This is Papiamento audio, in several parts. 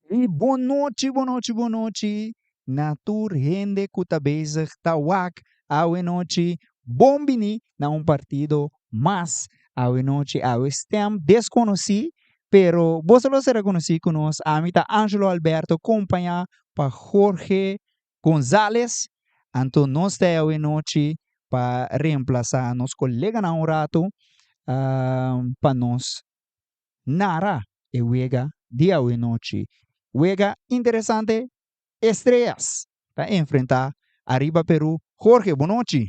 I bon nochi, bon nochi, bon nochi na tur hende ku ta bezig ta wak awe nochi. Bon bini na un partido mas awe nochi, awe stem deskonosí, pero boso lo sera konosí ku nos. Ami ta Angelo Alberto kompañá pa Jorge Gonzalez. Anto nos ta awe nochi pa reemplasá nos koleganan un ratu pa nos nara e wega di awenochi. Wega interesante, Estrellas ta enfrenta Ariba Peru. Jorge, bon nochi.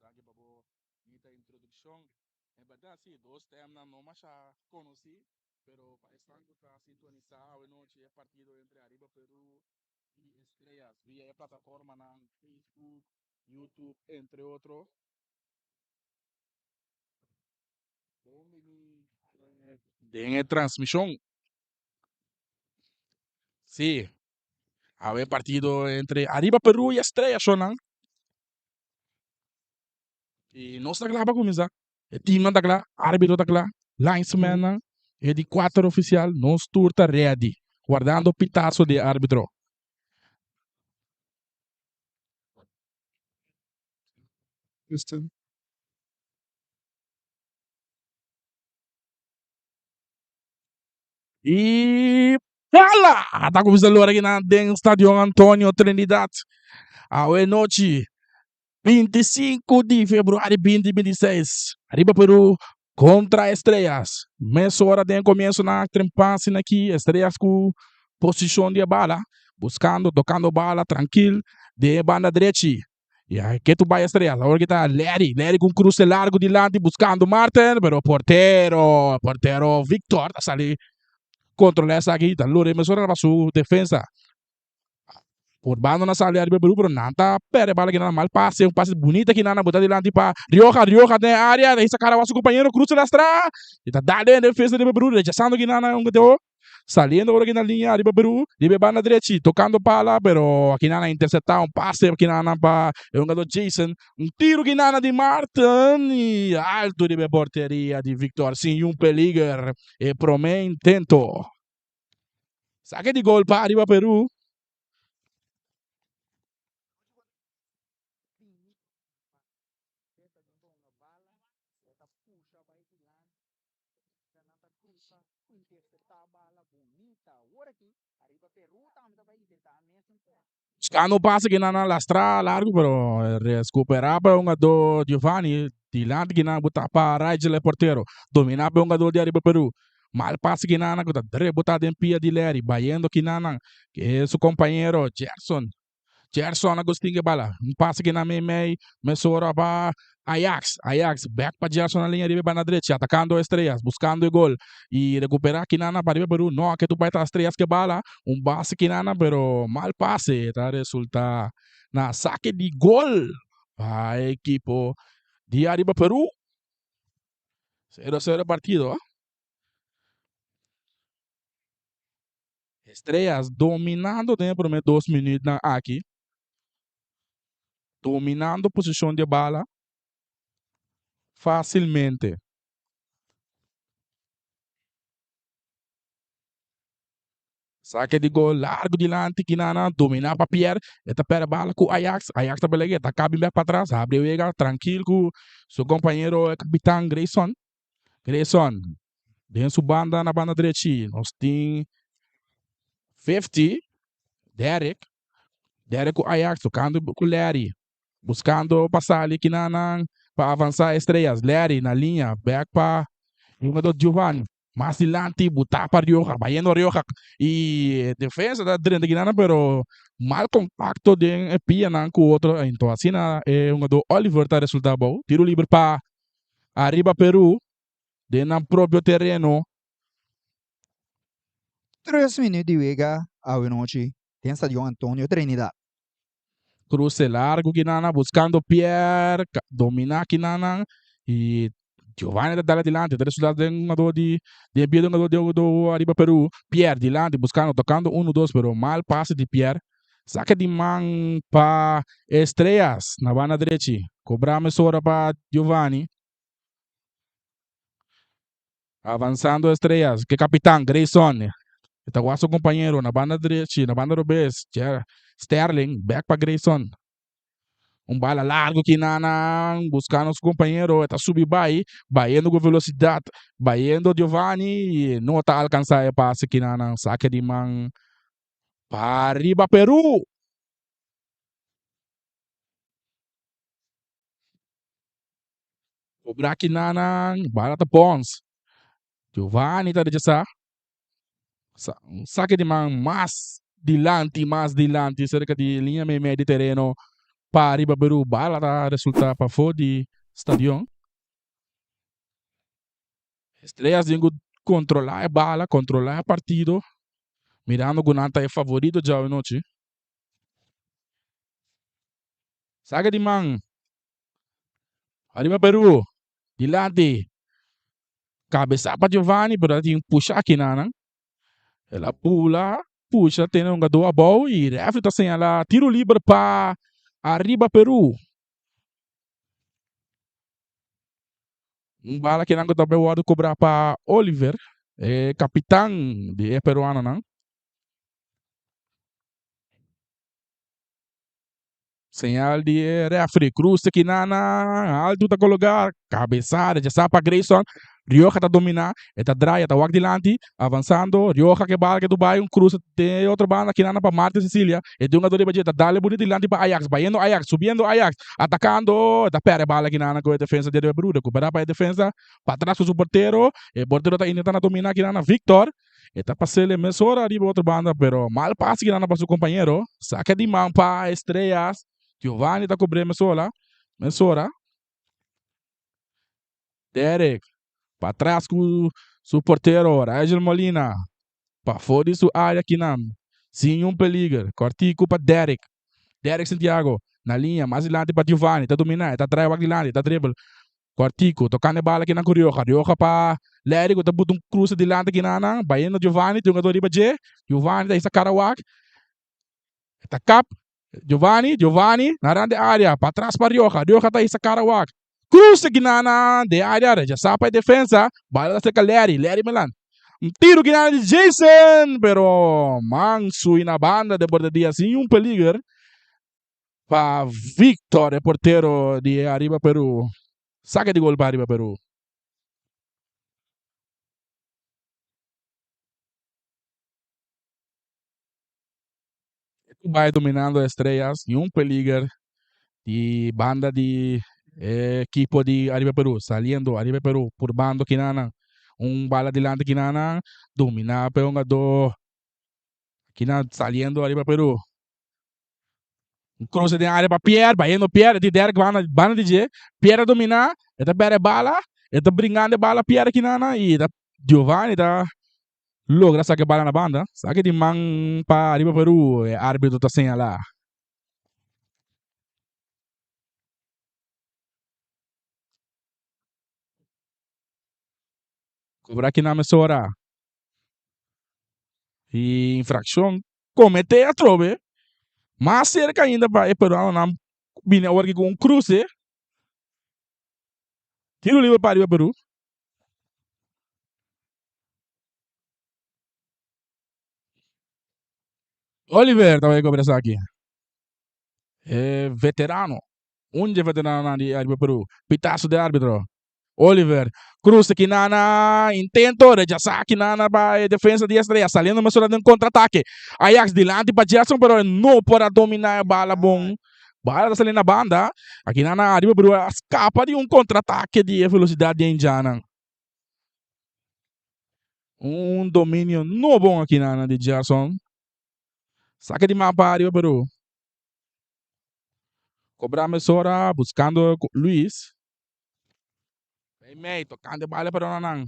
Danki pa bo bunita introduccion. En berdad si, dos temnan no masha conoci, pero pa esnan cu ta sintonisa awenochi e partido entre Ariba Peru y Estrellas via e plataformanan Facebook, YouTube, entre otro. Den e transmishon. Sí, awe partido entre Ariba Peru y Estrella shownan. Y nos ta kla pa kuminsá. E teamnan ta kla, árbitro ta kla, linesmannan, e di kuater ofisial, nos tur ta ready, wardando pitaso di e árbitro. Y bala! Ta cuminsa lora aki nan den Stadion Antonio Trinidad. Awe nochi, 25 di februari 2026, Ariba Peru contra Estrellas. Mesora den comienzo nan trempa asina aki, Estrellas cu posicion di e bala, buscando, tocando bala trankil den e banda drechi. Ya ke tu bai Estrellas. Awor ki ta Larry. Larry ku un kruse largu dilanti buskando Marten, pero portero, portero Victor ta sali kontrolá esaki. Ta lora e mesora pa su defensa. Urbano na sali ariba Peru, pero nan ta perde bala kinan. Mal pase, un pase bunita kinan a bota dilanti pa Rioja. Rioja den area, ta hisa kara wak su kompañero, kruse lastra. I ta dal den defensa riba Peru, rechasando kinan un goteo. Saliendo ora kina linea riba Peru, riba e banda drechi, tocando pala, pero akinana intercepta un pase akinana pa e hungador Jason. Un tiro kinana di Martin y alto riba e porteria di Victor sin yun peliger. E prome intento. Saque di gol pa riba Peru. Buscando un pase kinan a lastra largo pero recupera pa e hungador Giovanni dilanti kinan bo tapa Rigel e portero domina pa e hungador di Ariba Peru mal pase kinan cu ta rebota den pia di Larry bayendo kinan ke su compañero Gerson Gerson Agustin ke bala. Un pase ki na meimei mesora pa Ajax. Ajax bek pa Gerson na liña riba e banda drechi atakando Estrellas buskando e gol y rekupera kinana pa riba Peru. No ke tu bai ta Estrellas ke bala. Un base kinana pero mal pase ta resulta na sake di gol pa e ekipo di ariba Peru. Sero sero partido. Estrellas dominando den e prome dos minuutnan aki. Dominando posicion di e bala facilmente. Saque di gol largo dilanti Kinana domina pa Pierre. E ta perde bala cu Ajax. Ajax ta pelege. Ta cabi bek patras. Habri wega trankil cu su compañero e capitan Grayson. Grayson den su banda na banda drechi nos tin 50 Derrick. Derrick ku Ajax tokando ku Larry. Buskando pa sali kinanan pa avansa Estrellas. Larry na liña bek pa jugador Giovanni. Mas dilanti buta pa Rioja. Bayendo Rioja y defensa ta drenta kinanan pero mal contacto den e pianan ku otro. Enton asina e jugador Oliver ta resulta abou. Tiro liber pa Ariba Peru den nan propio tereno. Tres minuut di wega awenochi den Stadion Antonio Trinidad. Cruce largo kinana buscando Pierre, domina kinanan y Giovanni ta dal adilanti, ta resulta den hungador di den pie di hungador di di Ariba Peru. Pierre dilanti buscando, tocando uno dos pero mal pase di Pierre. Saca di man pa Estrellas na banda drechi. Cobra mesora pa Giovanni. Avansando Estrellas, ke kapitan Grayson e ta wak su kompañero na banda drechi, na banda robes, Sterling bek pa Grayson. Un bala largo kinanan buskando su kompañero, e ta subi bai, bayendo ku velosidat, bayendo Giovanni, no ta alkansa e pase kinanan, sake di man pa riba Peru. Kobra kinanan, bala ta bons. Giovanni ta rechasá. Un sake di man mas dilanti, mas dilanti, serka di liña meimei di tereno pa riba Peru. Bala ta resultá pafó di stadion. Estrellas tin ku kontrolá e bala, kontrolá e partido, mirando ku nan ta e favorito djawe nochi. Sake di man ariba Peru, dilanti Kabesa pa Giovanni pero a tin pusha akinanan. El a bula, pusha tene un hungadó abou y refri ta señala tiro liber pa Arriba Peru. Un bala kinan ku ta bay wòrdu kobrá pa Oliver, e kapitan di e peruanonan. Señal di e referee. Cruz ta kinana. Alto ta coloca. Cabeza rechasa pa Grayson. Rioja ta domina. E ta draai. E ta wak dilanti. Avanzando. Rioja ke bal ke Dubai. Un cruz den e otro banda. Kinana pa Martin Cecilia. E tin un jugador riba dje. Ta dale bunito dilanti pa Ajax. Bayendo Ajax. Subiendo Ajax. Atacando. E ta perde bal kinana cu e defensa di River Peru. Recupera pa e defensa. Patras cu su portero. E portero ta intentando domina kinana. Victor. E ta pas'el e mesora riba otro banda, pero mal pase ki nan a pa su kompañero. Saka di man pa Estrellas. Giovanni ta kobr'é mesola, mesora. Derek patras ku su portero Rigel Molina. Pafó di su área kinan, sin niun peliger. Kòrtiku pa Derek. Derek Santiago na liña, mas dilanti pa Giovanni. Ta dominá, e ta drai wak dilanti, e ta dribble. Kòrtiku, tokando e bala kinan ku Rioja. Rioja pa Larry ku ta buta un kruse dilanti kinanan. Bayendo Giovanni, tin un jugador riba dje. Giovanni ta hisa kara wak. E ta kap. Giovanni, Giovanni na rand di área. Patras pa Rioja. Rioja ta hisa kara wak. Kruse kinanan den área. Rechasá pa e defensa. Bala ta serka Larry. Larry Melan. Un tiru kinanan di Jason, pero mansu i na banda den porteria sin un peliger. Pa Victor e portero di Arriba Peru. Saque di gol pa Arriba Peru. Bai dominando Estrellas, ni un peliger di banda di equipo di Arriba Peru. Saliendo Arriba Peru purbando kinana. Un bala dilanti kinana. Domina pe hungador. Kina saliendo Arriba Peru. Un cruce den área pa Pierre, bayendo Pierre, di Derek banda, banda di dje. Pierre a dominá, e ta bèrdè bala, e ta bringando e bala Pierre kinana i ta Giovanni ta logra saka e bala na banda. Saki di man pa ariba Peru, e árbitro ta señalá. Kobra kinan mesora. I infrakshon kometé atrobe. Mas serka ainda pa e peruanonan bini awor aki ku un kruse. Tiro liber pa ariba Peru. Oliver ta bai kobra esaki. E veterano. Un dje veteranonan di ariba Peru. Pitaso di arbitro. Oliver, cruza Kinana, intento, rechasa Kinana pa e defensa di Estrella, saliendo mesora den contraataque. Ajax dilanti pa Gerson, pero no por a domina e bala bon. Bala ta sali na banda. A Kinana ariba pero a scapa di un contraataque di e velocidad di Indianan. Un dominio no bon a Kinana di Gerson. Saca di mapa ariba pero cobra mesora buscando Luis. Meimei tocando e bala pero nan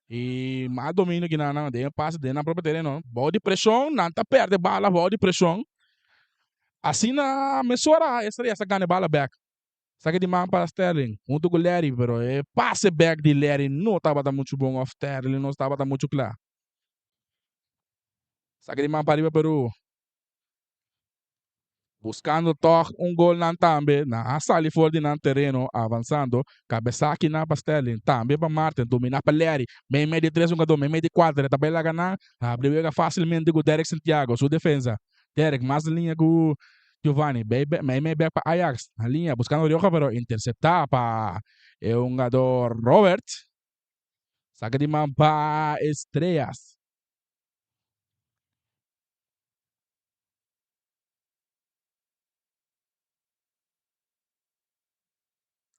y mal dominio ki nan nan den e pase den nan propio tereno. Bou di presion nan ta perde bala bou di presion. Asina mesora Estrella sa gana e bala bek. Saki di man pa Sterling hunto cu Larry pero e pase bek di Larry no tabata mucho bon of Sterling no tabata mucho cla. Saki di man pa riba Peru. Buscando toch un gol nan tambe. Nan a sali for di nan tereno avansando. Cabeza aki nan pa Sterling. Tambe pa Martin. Domina pa Larry. Meimei di tres hungador. Meimei di cuater. E ta bay laga nan. Habri wega facilmente cu Derek Santiago. Su defensa. Derek mas den liña cu Giovanni. Bay meimei bek pa Ajax. Na liña buscando Rioja pero intercepta pa e hungador Robert. Saca di man pa Estrellas.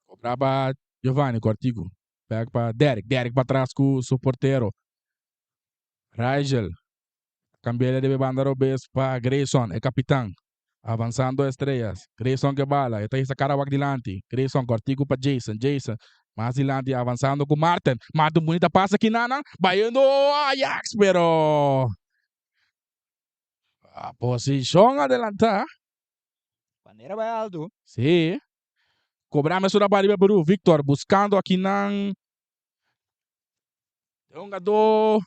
Cobra pa Giovanni Cortico. Back pa Derek. Derek pa atrás cu su portero. Rigel. Cambiele de banda robes pa Grayson, e capitan. Avanzando Estrellas. Grayson ke bala. E ta hisa cara wak dilanti. Grayson Cortico pa Jason. Jason. Mas dilanti avanzando cu Martin. Martin bunita pasa kinanan. Bayendo Ajax pero Posishon adelantá. Bandera bai alto. Sí. Kobra mesora pa riba Peru. Victor buskando akinan e hungadó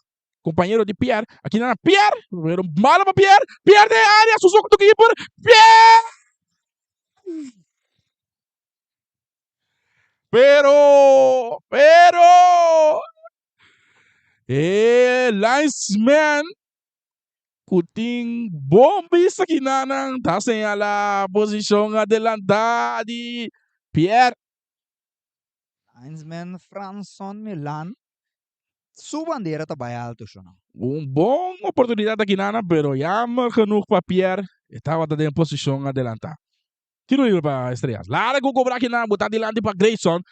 kompañero di Pierre. Akinan Pierre. Pero malo pa Pierre. Pierre den área. Su soko keeper. Pierre! Pero, pero. E linesman ku tin bon bista kinanan ta señalá posishon adelantá di Pierre. Linesman Franson Milan su bandera ta bai alto shona. Un bon oportunidat akinanan pero jammer genoeg pa Pierre e tabata den posishon adelantá. Tiro libre pa Estrellas. Largo cobra akinan bo ta dilanti pa Grayson.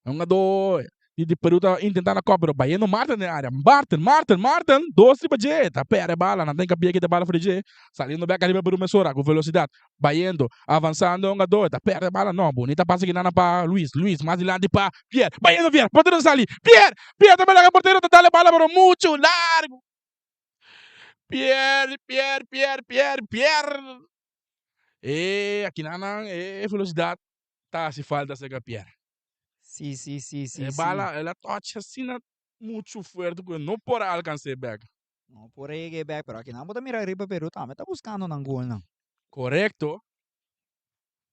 Un hungador di Peru ta intenta na kop pero bayendo Martin den area. Martin, Martin, Martin. Dos riba dje. Ta perde bala. Nan ta hincapia kita bala for di dje. Saliendo bek ariba Peru mesora cu velocidad. Bayendo, avansando e hungador. Ta perde bala. No, bunita pase akinan pa Luis. Luis mas dilanti pa Pierre. Bayendo Pierre. Portero ta sali. Pierre! Pierre ta belaga portero ta dale bala pero mucho largo. Pierre, Pierre, Pierre, Pierre, Pierre. E akinan e velocidad ta hasi falta cerca Pierre. Sí, sí, sí, sí. E bala, el a touch asina mucho fuerte cu e no por a alcans'é bek. No por a yeg'é bek, pero akinan bo ta mira riba Peru tambe ta buscando nan golnan. Correcto.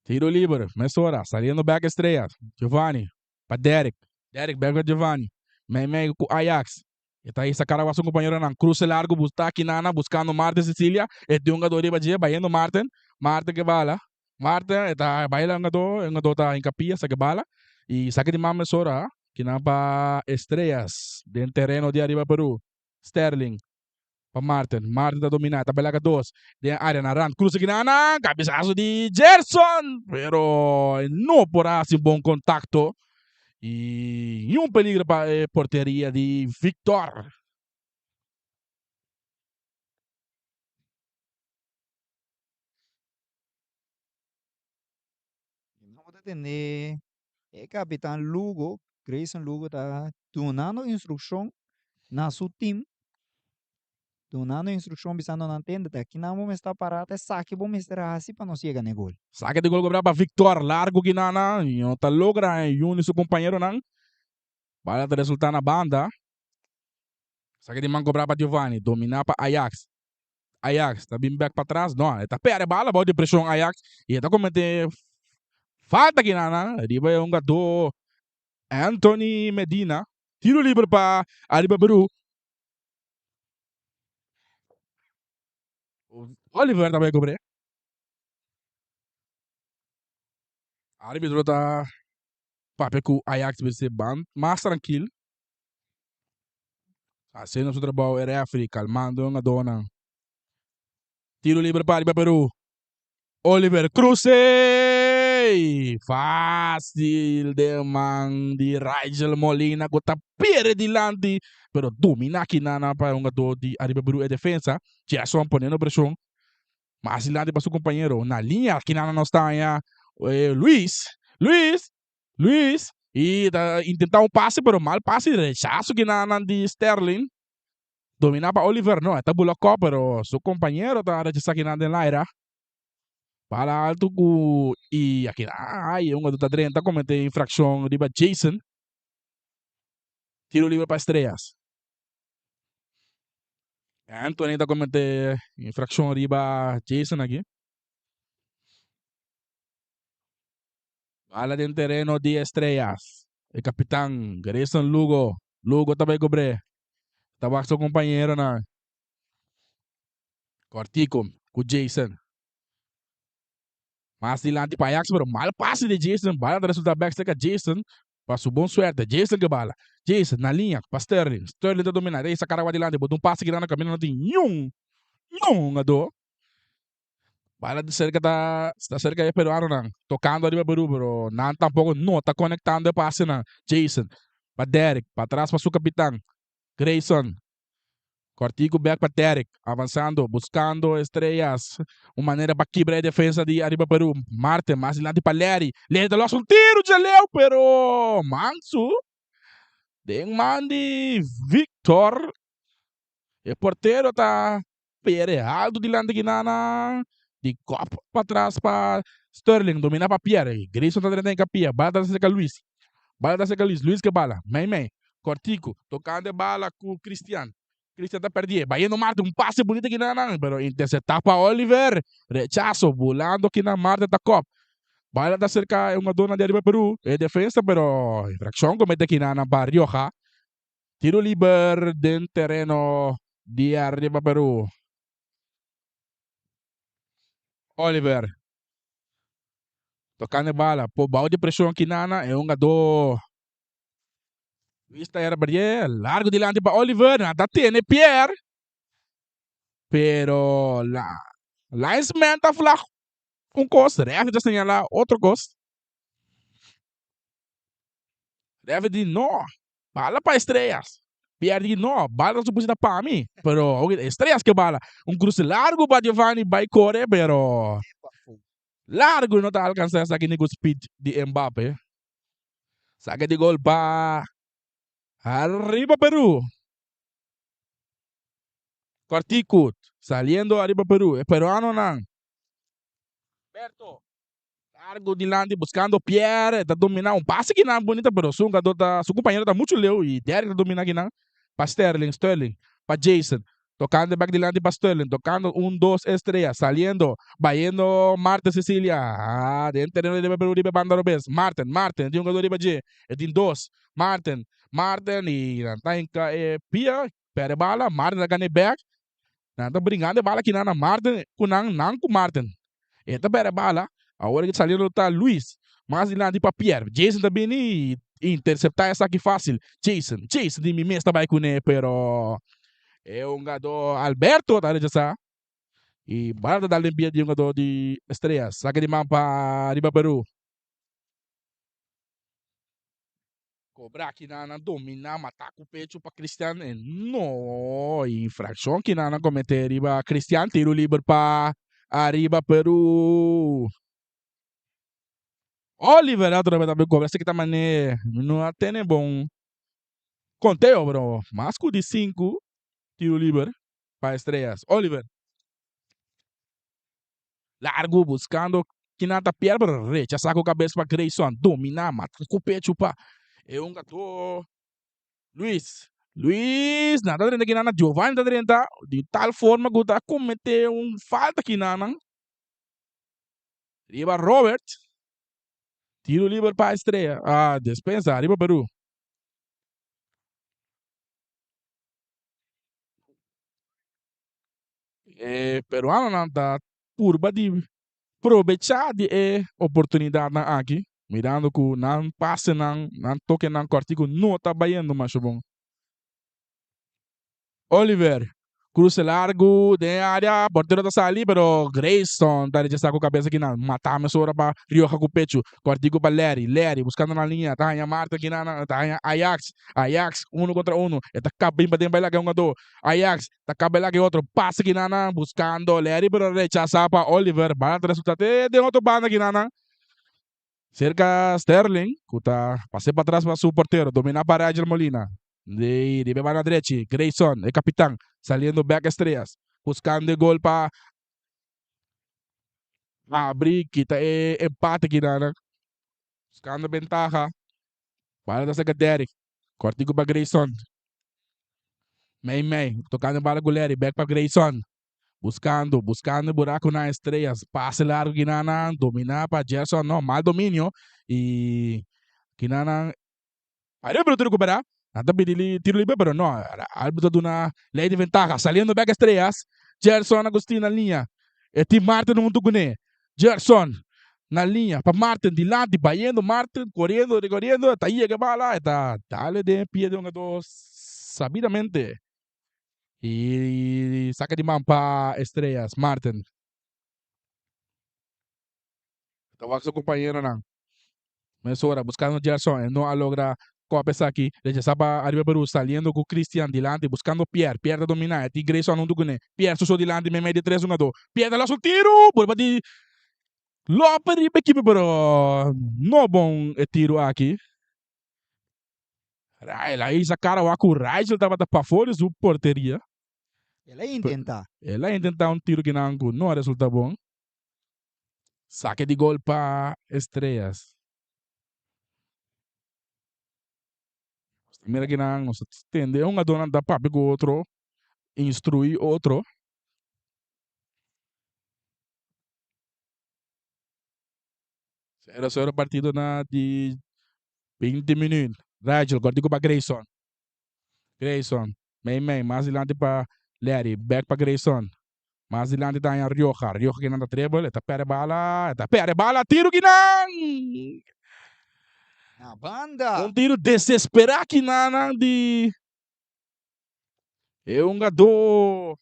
Tiro liber, mesora, saliendo bek Estrellas. Giovanni, pa Derek. Derek bek pa Giovanni. Meimei cu Ajax. E ta hisa cara wak su compañeronan. Cruce largo busta Kinana buscando Marten Cecilia. E tin un hungador riba dje bayendo Marten. Marten ke bala. Marten e ta baila hungador. E hungador ta hinca pia sa ke bala. Y saki di man mesora. Kinan pa Estrellas den tereno di ariba Peru. Sterling pa Marten. Marten ta domina. Ta baila ka dos den area na rand. Cruce Kinana. Cabezazo di Gerson. Pero e no por a haci bon contacto. Y niun peligro pa e porteria di Victor. No ta tende e capitan Lugo, Grayson Lugo ta dunando instruccion na su team Dunando instrukshon bisando nan tende ta kinan bo mester para ta esaki bo mester hasi pa nos yega na e gol. Sake di gol kobra pa Victor largo Guinana y no ta logra y uni su compañeronan. Bala ta resulta na banda. Sake di man kobra pa Giovanni, domina pa Ajax. Ajax ta bin bek patras, no, e ta perde bala bou di presion Ajax y e ta comete falta Guinana riba e hungador Anthony Medina. Tiro liber pa Ariba Peru. Oliver ta bai cobr'é. Arbitro ta papia cu Ajax mester ban mas trankil. Haciendo su trabao e referee calmando e hungadornan. Tiro libre pa ariba Peru. Oliver Cruce! Fácil den man di Rigel Molina cu ta pierde dilanti, pero domina kinana pa e hungador di Ariba Peru e defensa. Jason poniendo presion mas dilanti pa su compañero. Na liña kinana nos ta haña Luis. Luis! Luis! Y ta intenta un pase pero mal pase, rechazo kinana di Sterling. Dominá pa Oliver no, e ta bula kòp pero su kompañero ta rechasá kinan den laira. Bala altu ku i aki ai e hungadó ta drenta kometé infrakshon riba Jason. Tiro libre pa Estrellas. Anthony ta kometé infrakshon riba Jason aki. Bala den tereno di Estrellas. E kapitan Grayson Lugo. Lugo ta bai kobr'é. Ta wak su kompañeronan. Kòrtiku ku Jason. Mas dilanti pa Ajax pero mal pase di Jason. Bala ta resulta bek serka Jason. Pa su bon suerte Jason ke bala. Jason na liña pa Sterling. Sterling ta domina. Ta hisa kara dilanti. Bota un pase kinan na kaminda no tin niun niun hungadó. Bala di serka ta sta serka e peruanonan tokando ariba Peru pero nan tampoco no ta konektando e pasenan. Jason pa Derrick patras pa su kapitan Grayson. Kòrtiku bèk pa Derrick avansando buskando Estrellas un manera pa kibra e defensa di ariba Peru. Marten mas dilanti pa Larry. Larry ta los un tiru dje leu pero Mansu den man di Victor e portero ta Pere alto dilanti Guinana di kòp patras pa Sterling domina pa Pierre Grayson ta drenta den kapia bala ta serka Luis bala ta serka Luis Luis ke bala mei mei kòrtiku tokando e bala ku Cristian Cristian ta pèrdie bayendo Marte un pase bunita Guinana pero interseptá pa Oliver rechaso bulando kinan Marte ta kòp bala ta serka e hungadónan di ariba Peru e defensa pero infrakshon komete Guinana pa Rioja. Tiro liber den tereno di Arriba Peru. Oliver tocando e bala por bao di presion Kinana e hungador Luis ta era perdie largo dilanti pa Oliver nan ta tene Pierre pero la linesman ta flag un cos ref ta señala otro cos. Ref di no. Bala pa Estrellas. Pierre di no, bala ta supusi ta pa mi. Pero oke Estrellas ke bala. Un cruz largo pa Giovanni bai core pero largo no ta alcansa esaki ni cu speed di Mbappe. Saque di gol pa Arriba Peru. Cortico saliendo Arriba Peru. E peruanonan. Berto. Largo dilanti buscando Pierre, ta domina un pase kinan bunita pero su hungador ta su compañero ta mucho leu y Derrick ta domina kinan pa Sterling, Sterling pa Jason tocando bek dilanti pa Sterling tocando un dos estrella saliendo bayendo Marten Cecilia ah den tereno riba Peru riba banda robes Marten Marten tin hungador riba dje e tin dos Marten Marten y nan ta hinca e pia perde bala Marten ta gana e bek Nan ta bringando e bala kinan na Marten ku nan, nan ku Marten. E ta bere bala, awor e saliendo ta Luis, mas dilanti pa Pierre. Jason ta bini i intercepta esaki facil. Jason, Jason di mi mes ta bai kuné, pero e hungadó Alberto ta rechasá i bala ta dal den pia di hungadó di Estrellas. Saki di man pa riba Peru. Cobra kinan a domina mata cu pecho pa Cristian e no infraccion kinan a comete riba Cristian tiro liber pa ariba Peru. Oliver otro vez tambe cobra esaki ta mane no a tene bon conteo pero mas cu di sinku tiro liber pa Estrellas. Oliver Largo buscando kinan ta pier pero rechasa cu cabes pa Grayson domina mata cu pecho pa e hungador Luis Luis nan ta drenta kinan na Giovanni ta drenta di tal forma cu ta comete un falta kinan riba Robert tiro liber pa Estrella ah despensa riba Peru. E peruanonan ta purba di probechá di e oportunidatnan aki, mirando ku nan pasenan, nan tokenan kòrtiku no ta bayendo masha bon. Oliver, kruse largu den e área, portero ta sali, pero Grayson ta rechasá ku kabesa kinan, matá mesora pa Rioja ku pechu, kòrtiku pa Larry, Larry buskando nan liña, ta haña Marten kinan, ta haña Ajax, Ajax uno kontra uno, e ta kap bin paden bai laga e hungadó, Ajax Ta caba el otro pase kinanan buscando Larry pero rechasa pa Oliver. Bala ta resulta te den otro banda kinanan. Cerca Sterling cu ta pase pa atras pa su portero. Domina pa Rigel Molina. De riba e banda drechi Grayson e capitan saliendo bek Estrellas. Buscando e gol pa abri kita e empate kinanan. Buscando bentaha. Bala ta cerca Derrick. Cortico pa Grayson. Mei mei, tocando bala cu Larry, back pa Grayson. Buscando, buscando buraco na Estrellas. Pase largo Kinana, domina pa Gerson, no, mal dominio. Y Kinana, Ariba Peru ta recupera. Nan ta pidi tiro libre, pero no, arbitro duna ley di ventaha. Saliendo bek Estrellas, Gerson Agustin na liña. E tin Martin hunto cune. Gerson na liña pa Martin dilanti, bayendo Martin, coriendo, recoriendo, ta yega bala, e ta dale den pie di hungador sabidamente. Y saca di man pa Estrellas, Martin. Ta wak su compañeronan. Mesora buscando Gerson, e no a logra cop esaki. Rechasa pa Ariba Peru, saliendo cu Christian dilanti, buscando Pierre. Pierre ta domina, e tin Grayson hunto cune. Pierre su so dilanti meimei di tres hungador. Pierre ta los un tiro! Por di Lope riba ekipo, pero no bon e tiro aki. El a hisa cara wak cu Rigel tabata pafó di su porteria. El a intenta. El a intenta un tiro kinan cu no a resulta bon. Saque di gol pa Estrellas. Nos ta mira kinan, nos ta tende e hungadónan ta papia cu otro, instrui otro. Sero sero partido na di 20 minuut. Rigel cortico pa Grayson. Grayson, mei mei, mas dilanti pa Larry, back pa Grayson. Mas dilanti ta haña Rioja. Rioja kinan ta dribble, e ta perde bala, e ta perde bala, tiro kinan! Na banda! Un tiro desesperá kinanan di e hungadó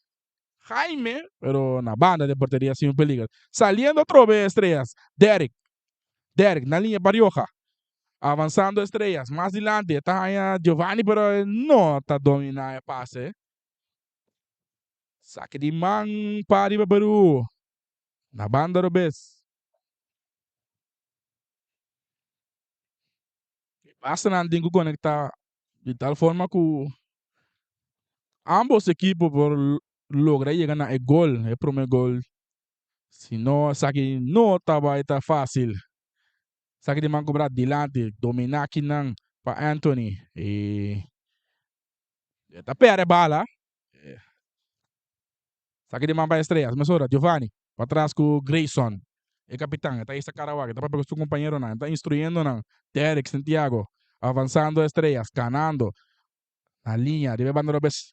Jaime, pero na banda den porteria sin un peliger. Saliendo atrobe Estrellas, Derrick, Derrick na liña pa Rioja. Avansando Estrellas, mas dilanti e ta haña Giovanni, pero e no ta dominá e pase. Sake di man pa riba Peru, na banda robes. E pasenan tin ku konektá di tal forma ku ambos ekipo por logra yega na e gol, e prome gol. Si no, esaki no ta bai ta fásil. Esaki di man kobra dilanti, dominá kinan pa Anthony. E ta pèrdè bala. Esaki di man pa Estrellas. Mesora, Giovanni, patras ku Grayson, e kapitan. E ta hisa kara wak, e ta papia ku su kompañeronan, e ta instruyendo nan. Derrick Santiago, avansando Estrellas, ganando na liña riba e banda robes,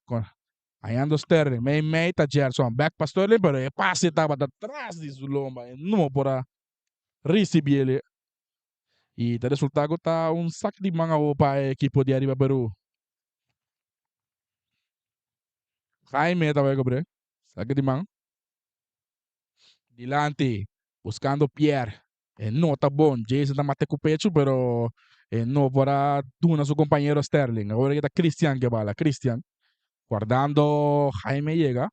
hañando Sterling. Mei mei ta Gerson, bek pa Sterling, pero e pase tabata tras di su lomba, e no por a risibiel. I ta resulta ku ta un sak di man awo pa e ekipo di Ariba Peru. Jaime ta bai kobr'é. Saki di man. Dilanti, buskando Pierre. E no ta bon. Jason ta mate ku pechu, pero e no por a duna su kompañero Sterling. Awor aki ta Christian ke bala. Christian guardando Jaime yega.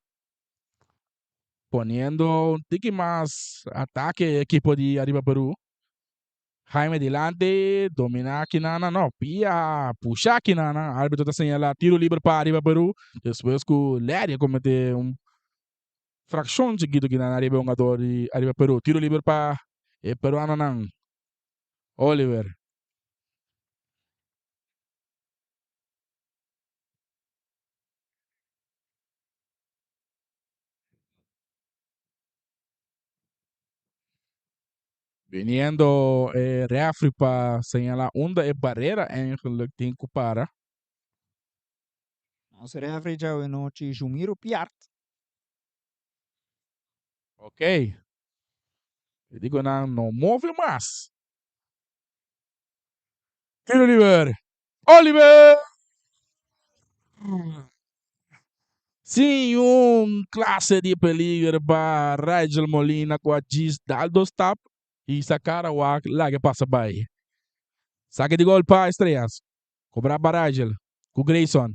Poniendo un tiki mas atake e ekipo di Ariba Peru. Jaime dilanti, domina Kinana, no, pia, pusha Kinana. Arbitro ta señala tiro liber pa Ariba Peru. Despues ku Larry a comete un fraccion chikito Kinana ariba e hungador di Ariba Peru. Tiro liber pa e peruanonan. Oliver. Viniendo e refri pa señala unda e barera eigenlijk tin cu para. Nos refri djawe nochi Jumiro Piart. Ok. E di cu nan no move mas. Tiro liber. Oliver! Sin un clase di peliger pa Rigel Molina cu a djis dal dos tap y sa cara wak laga pasa bay. Saque di gol pa Estrellas. Cobra pa Rigel cu Grayson.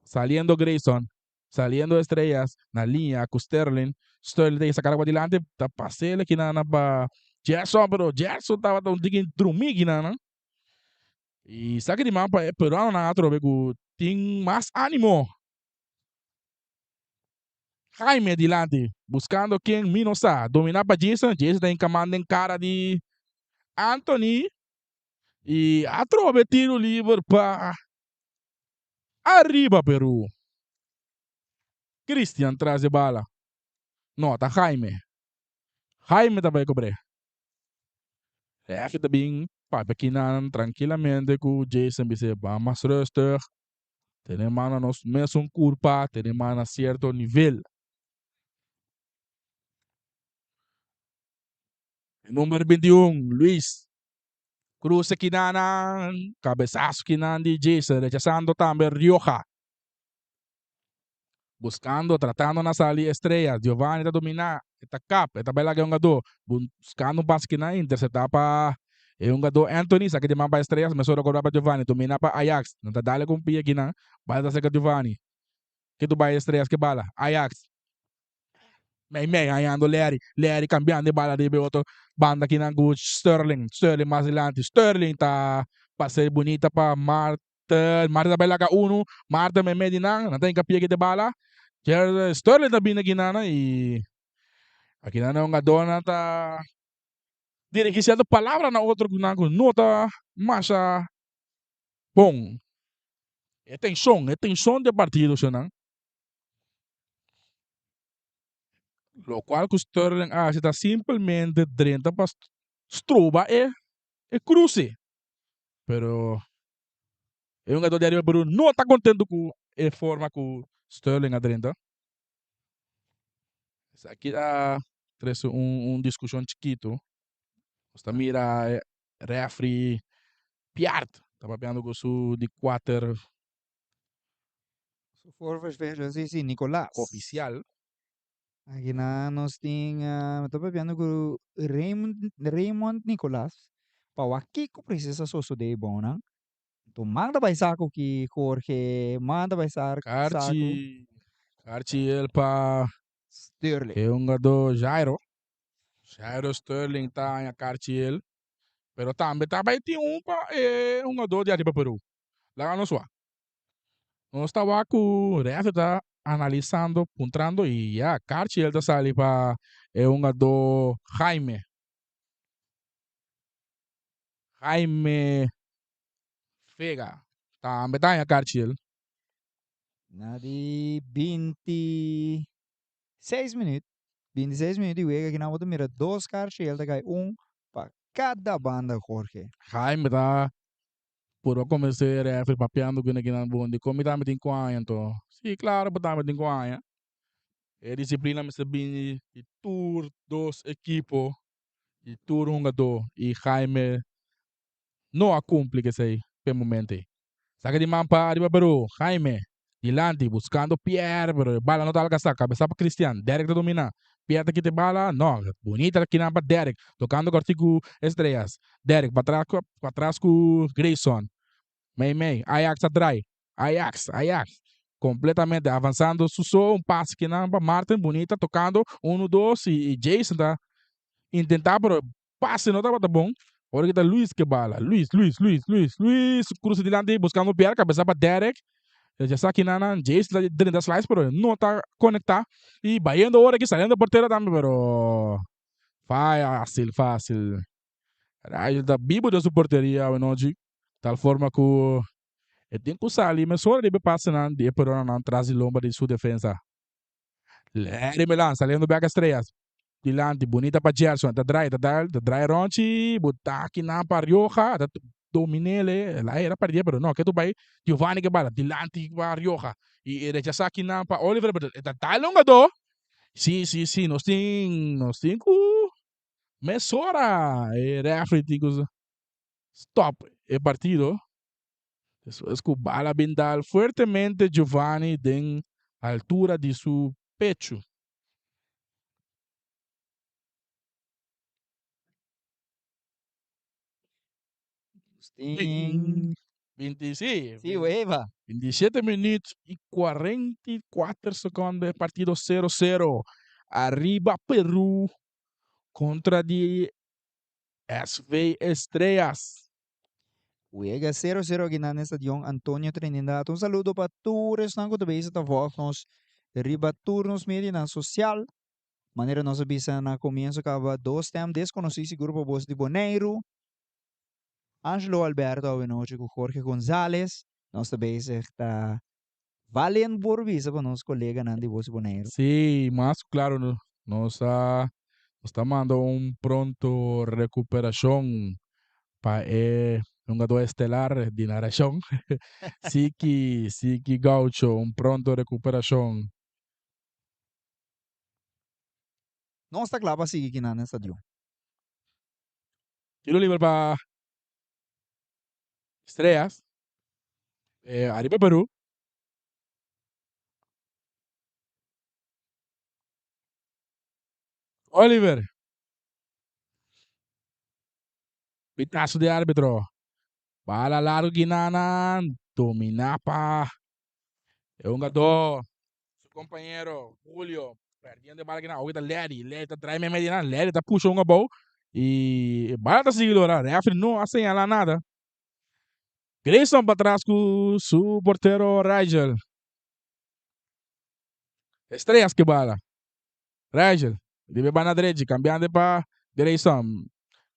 Saliendo Grayson. Saliendo Estrellas na liña cu Sterling. Sterling ta yesa cara pa dilanti ta pasele kinana pa Gerson pero Gerson tabata un tiki drumi kinana. Y esaki di man pa e peruanonan atrobe cu tin mas animo. Jaime dilanti buscando ken mi no sa. Domina pa Jason. Jason ta encaman den cara di Anthony. Y atrobe tiro liber pa Ariba Peru. Christian tras e bala. No, ta Jaime. Jaime ta bai kobr'é. Refi ta bin papia kinan trankilamente ku Jason bis'é ban mas rustig, tene man na nos mesun kurpa, tene man na sierto nivel. E number 21, Luis. Cruce kinanan, cabezazo kinan di Jason, rechazando tambe Rioja. Buscando, tratando na sali Estrella. Giovanni ta domina, e ta kap, e ta bai laga e hungadó. Buscando un pase kinan, intercepta pa e hungadó Anthony. Saki di man pa Estrellas, mesora cobra pa Giovanni. Domina pa Ajax. Nan ta dale cu un pia kinan. Bala ta cerca Giovanni. Ke tu bai Estrellas ke bala. Ajax. Mei mei hañando Larry. Larry cambiando e bala riba e otro banda kinan cu Sterling. Sterling mas dilanti. Sterling ta pase bunita pa Marten. Marten ta bai laga unu. Marten mei mei di nan. Nan ta hinca pia kita e bala. Sterling ta bini akinan y akinan e hungadornan ta dirigi cierto palabra na otro cu nan cu no ta masha bon. E tension, e tension di e partido nan. Locual cu Sterling a haci ta simpelmente drenta pa stroba e e cruce. Pero e hungador di Arriba Peru no ta contento cu e forma cu Sterling a drenta. Esaki a trece un un discusion chikito. Nos ta mira e referee Piart ta papiando cu su di cuater Su voorversverso, sí, sí, Nicolás. Oficial. Aki na nos tin, mi ta papiando ku Raymond, Raymond Nicolás, pa wak kiko precies a sosodé ei bounan. Enton manda bai sa ku ki Jorge, manda bai sa sa ku. Karchi, karchi el pa Sterling. e hungadó Jairo. Jairo Sterling ta haña karchi el. Pero tambe ta bai tin un pa e hungadó di Ariba Peru. Laga nos wak. Nos ta wak ku refe ta analisando, puntrando i ya, karchi el ta sali pa e hungadó Jaime. Jaime Vega tambe ta haña karchi el. Na di 26 minuut, 26 minuut di wega kinan bo ta mira dos karchi el ta kai un pa kada banda Jorge. Jaime ta Purba convence refri papiando cu nekinan bon di con mi tambe tin cu haña anto. Si, claro bo tambe tin cu haña. E disciplina mester bini di tur dos ekipo, di tur hungador y Jaime no a cumpli cu esey p'e momento ey. Saca di man pa ariba Peru, Jaime dilanti buscando Pierre pero e bala no ta alcansa, cabeza pa Cristian, Derek ta domina, Pierre ta kita e bala, no, bunita kinan pa Derek, tocando corti cu Estrellas, Derek patras cu patras cu Grayson, mei mei, Ajax ta draai, Ajax, Ajax, completamente avanzando su so, un pase kinan pa Martin, bunita tocando, uno dos y Jason ta intenta pero Pase no tabata bon. Ora ki ta Luis ke bala. Luis, Luis, Luis, Luis, Luis. Cruza dilanti buscando Pierre. Cabeza pa Derek. Ya sa ki nan Jason ta drenta slice pero no ta conecta. Y bayendo ora ki saliendo portero tambe pero fácil, fácil. Rayo ta bibo den su porteria awenochi. Tal forma cu e tin cu sali mesora riba e pasenan di e peruanonan tras di lomba di su defensa. Larry Milan saliendo bek Estrellas. Dilanti, bunita pa Gerson. Ta draai, ta draai, ta draai ronchi. Butaki nan pa Rioja. Ta dominele. La era perdie, pero no. Ke tu bai Giovanni ke bala. Dilanti pa Rioja. Y e rechasa kinan pa Oliver. Pero ta dal un gado. Si, si, si. Nos tin, nos tin ku mesora. E referee tin ku stop e partido. Despues ku bala bin dal fuertemente Giovanni den altura di su pechu. Tin. 20, sí. Sí, Weva. 27 minuut y 44 seconden, partido 0-0. Arriba Peru contra di SV Estrellas. Wega sero sero aki na Stadion Antonio Trinidad. Un saludo pa tur esnan ku ta bezig ta volg nos riba tur nos medianan sosial. Manera nos a bisa na komienso kaba dos stem deskonosí sigur pa bos di Boneiru. Angelo Alberto awenochi ku Jorge Gonzalez. Nos ta bezig ta valen por bisa pa nos koleganan di Bos di Boneiru. Sí, mas ku klaro. Nos a nos ta manda un pronto recuperacion pa e hungador estelar di narracion. Siki, Siki Gaucho, un pronto recuperacion. Nos ta kla pa sigui kinan den stadion. Tiro liber pa Estrellas. Eh, ariba Peru. Oliver. Pitazo di arbitro. Bala largo Guinana. Domina pa e hungador. Su compañero Julio. Perdiendo e bala Guinana. Oki ta Larry. Larry ta draai meimei di nan. Larry ta pusha un abou. Y e bala ta sigui lora. Referee no a señala nada. Grayson patras cu su portero Rigel. Estrellas ke bala. Rigel debe banda drechi cambiando pa Grayson.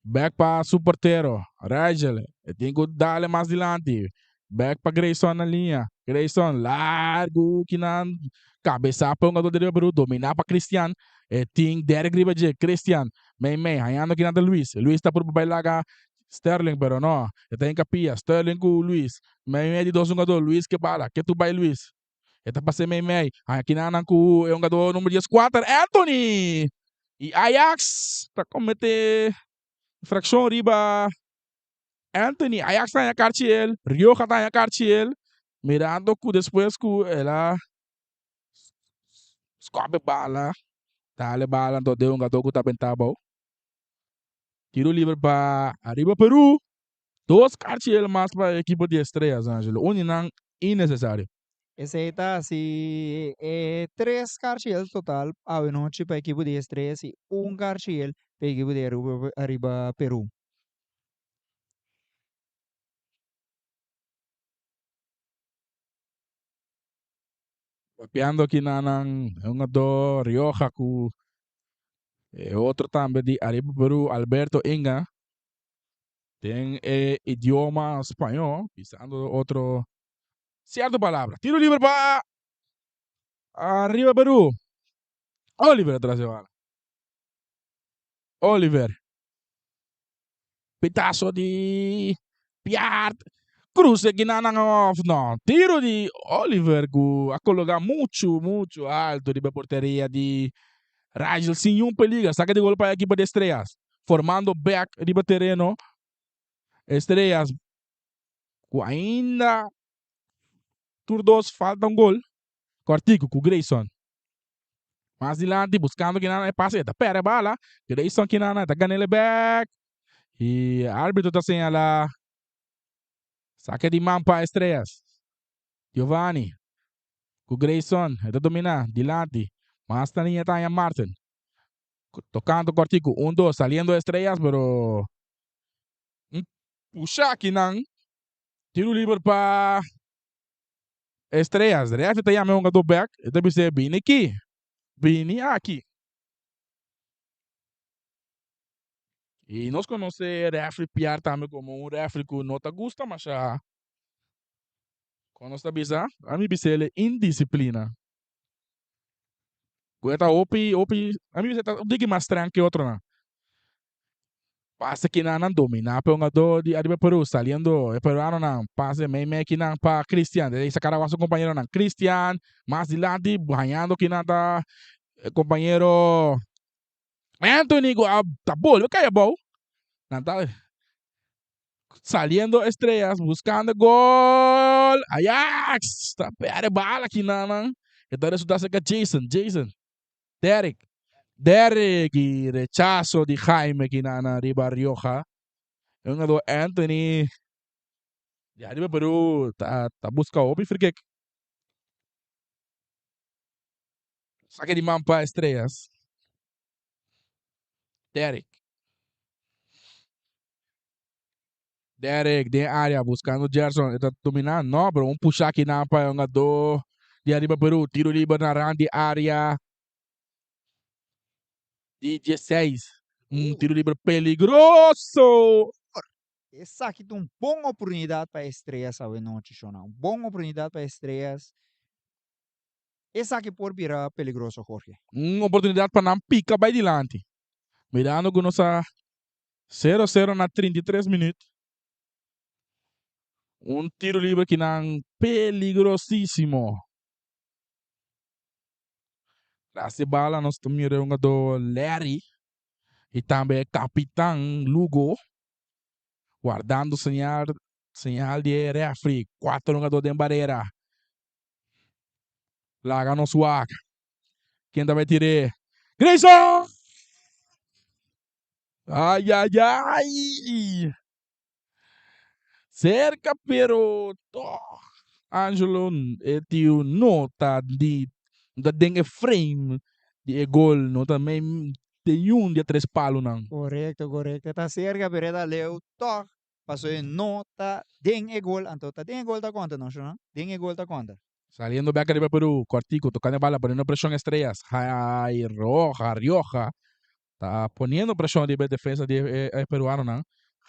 Back pa su portero. Rigel e tin cu dale mas dilanti. Back pa Grayson na liña. Grayson largo kinan cabeza pa hungador di Riba Peru domina pa Christian. E tin Derrick riba dje. Christian mei mei hañando kinan ta Luis. Luis ta purba bay laga Sterling pero no. E ta hincapia. Sterling cu Luis. Mei mei di dos hungador. Luis ke bala. Ke tu bay Luis. E ta pasa mei mei. Akinanan ku e hungador number dieskuater, Anthony! I Ajax ta komete infrakshon riba Anthony. Ajax ta haña karchi el, Rioja ta haña karchi el, mirando ku despues ku el a skòp e bala, dal e bala anto den hungador ku ta bentá abou. Tiro liber pa Ariba Peru. Dos karchi el mas pa e ekipo di Estrellas, Angelo. Un di nan innecesario. Esey ta haci e tres karchi el total awe nochi pa ekipo di Estrellas y un karchi el pa ekipo di Ariba Peru. Papiando aki na nan hungador Rioja cu e otro tambe di Ariba Peru, Alberto Inga. Den e idioma spañó, bisando otro cierto palabra. Tiro libre pa Arriba Perú. Oliver atrás de bala. Oliver. Pitazo di Piart. Cruce Guinana off. No. Tiro di Oliver cu a coloca mucho, mucho alto riba porteria di Rigel sin un peligro. Saca di gol pa equipo de Estrellas. Formando bek riba tereno. Estrellas cu ainda tur dos falta un gol. Cortico cu Grayson. Mas dilanti buscando Kinana e pase. E ta perde bala. Grayson Kinana ta ganele bek. Y arbitro ta señala saque di man pa Estrellas. Giovanni cu Grayson e ta domina dilanti. Mas na liña ta haña Martin. Tocando cortico. Un dos saliendo Estrellas pero un pusha akinan. Tiro liber pa Estrellas. Refi ta yama e hungador bek. E ta bis'é bini aki. Bini aki. Y nos conoce refri Piar tambe como un refri cu no ta gusta masha. Con nos ta bisa? Ami bis'el indisciplina. Cu e ta hopi, hopi, ami bisa e ta un tiki mas streng que otronan. Pase kinan nan domina pe hungador di Ariba Peru, saliendo e peruanonan, pase mei mei kinan pa Christian, desde saca awa su compañeronan, Christian mas dilanti hañando kinan ta e compañero Anthony cu a ta bolbe cay abou, nan ta saliendo Estrellas buscando gol, Ajax ta perde bala kinan, e ta resulta cerca Jason, Jason. Derrick. Derrick y rechazo di Jaime Quinana riba Rioja. E hungador Anthony di ariba Peru ta, ta busca hopi free kick. Saque di man pa Estrellas. Derrick. Derrick den area buscando Gerson. E ta domina. No, pero un pusha akinan pa e hungador di ariba Peru. Tiro liber na rand di area di dieseis. Un tiro liber peligroso. Esaki ta un bon oportunidad pa Estrellas awe nochi, shona. Un bon oportunidad pa Estrellas. Esaki por bira peligroso, Jorge. Un oportunidat pa nan pika bai dilanti. Mirando ku nos a sero sero na 33 minüt. Un tiro liber kinan peligrosísimo. Tras di bala nos ta mira e hungadó Larry y tambe e kapitan Lugo wardando señal señal di e refri. Kuater hungadó den barera. Laga nos wak. Ken ta bai tir'é? Grayson! Ay, ay, ay! Cerca pero toch Angelo e tiu no ta di no ta den e frame di e gol no ta mei den un di e tres palonan. Correcto, correcto. E ta cerca pero e ta leu toch paso e no ta den e gol anto ta den e gol ta conta no sho? Den e gol ta conta. Saliendo bek ariba Peru, Cortico tocando e bala poniendo presion Estrellas. Hay Roja, Rioja Ta poniendo presion riba e defensa di e peruanonan.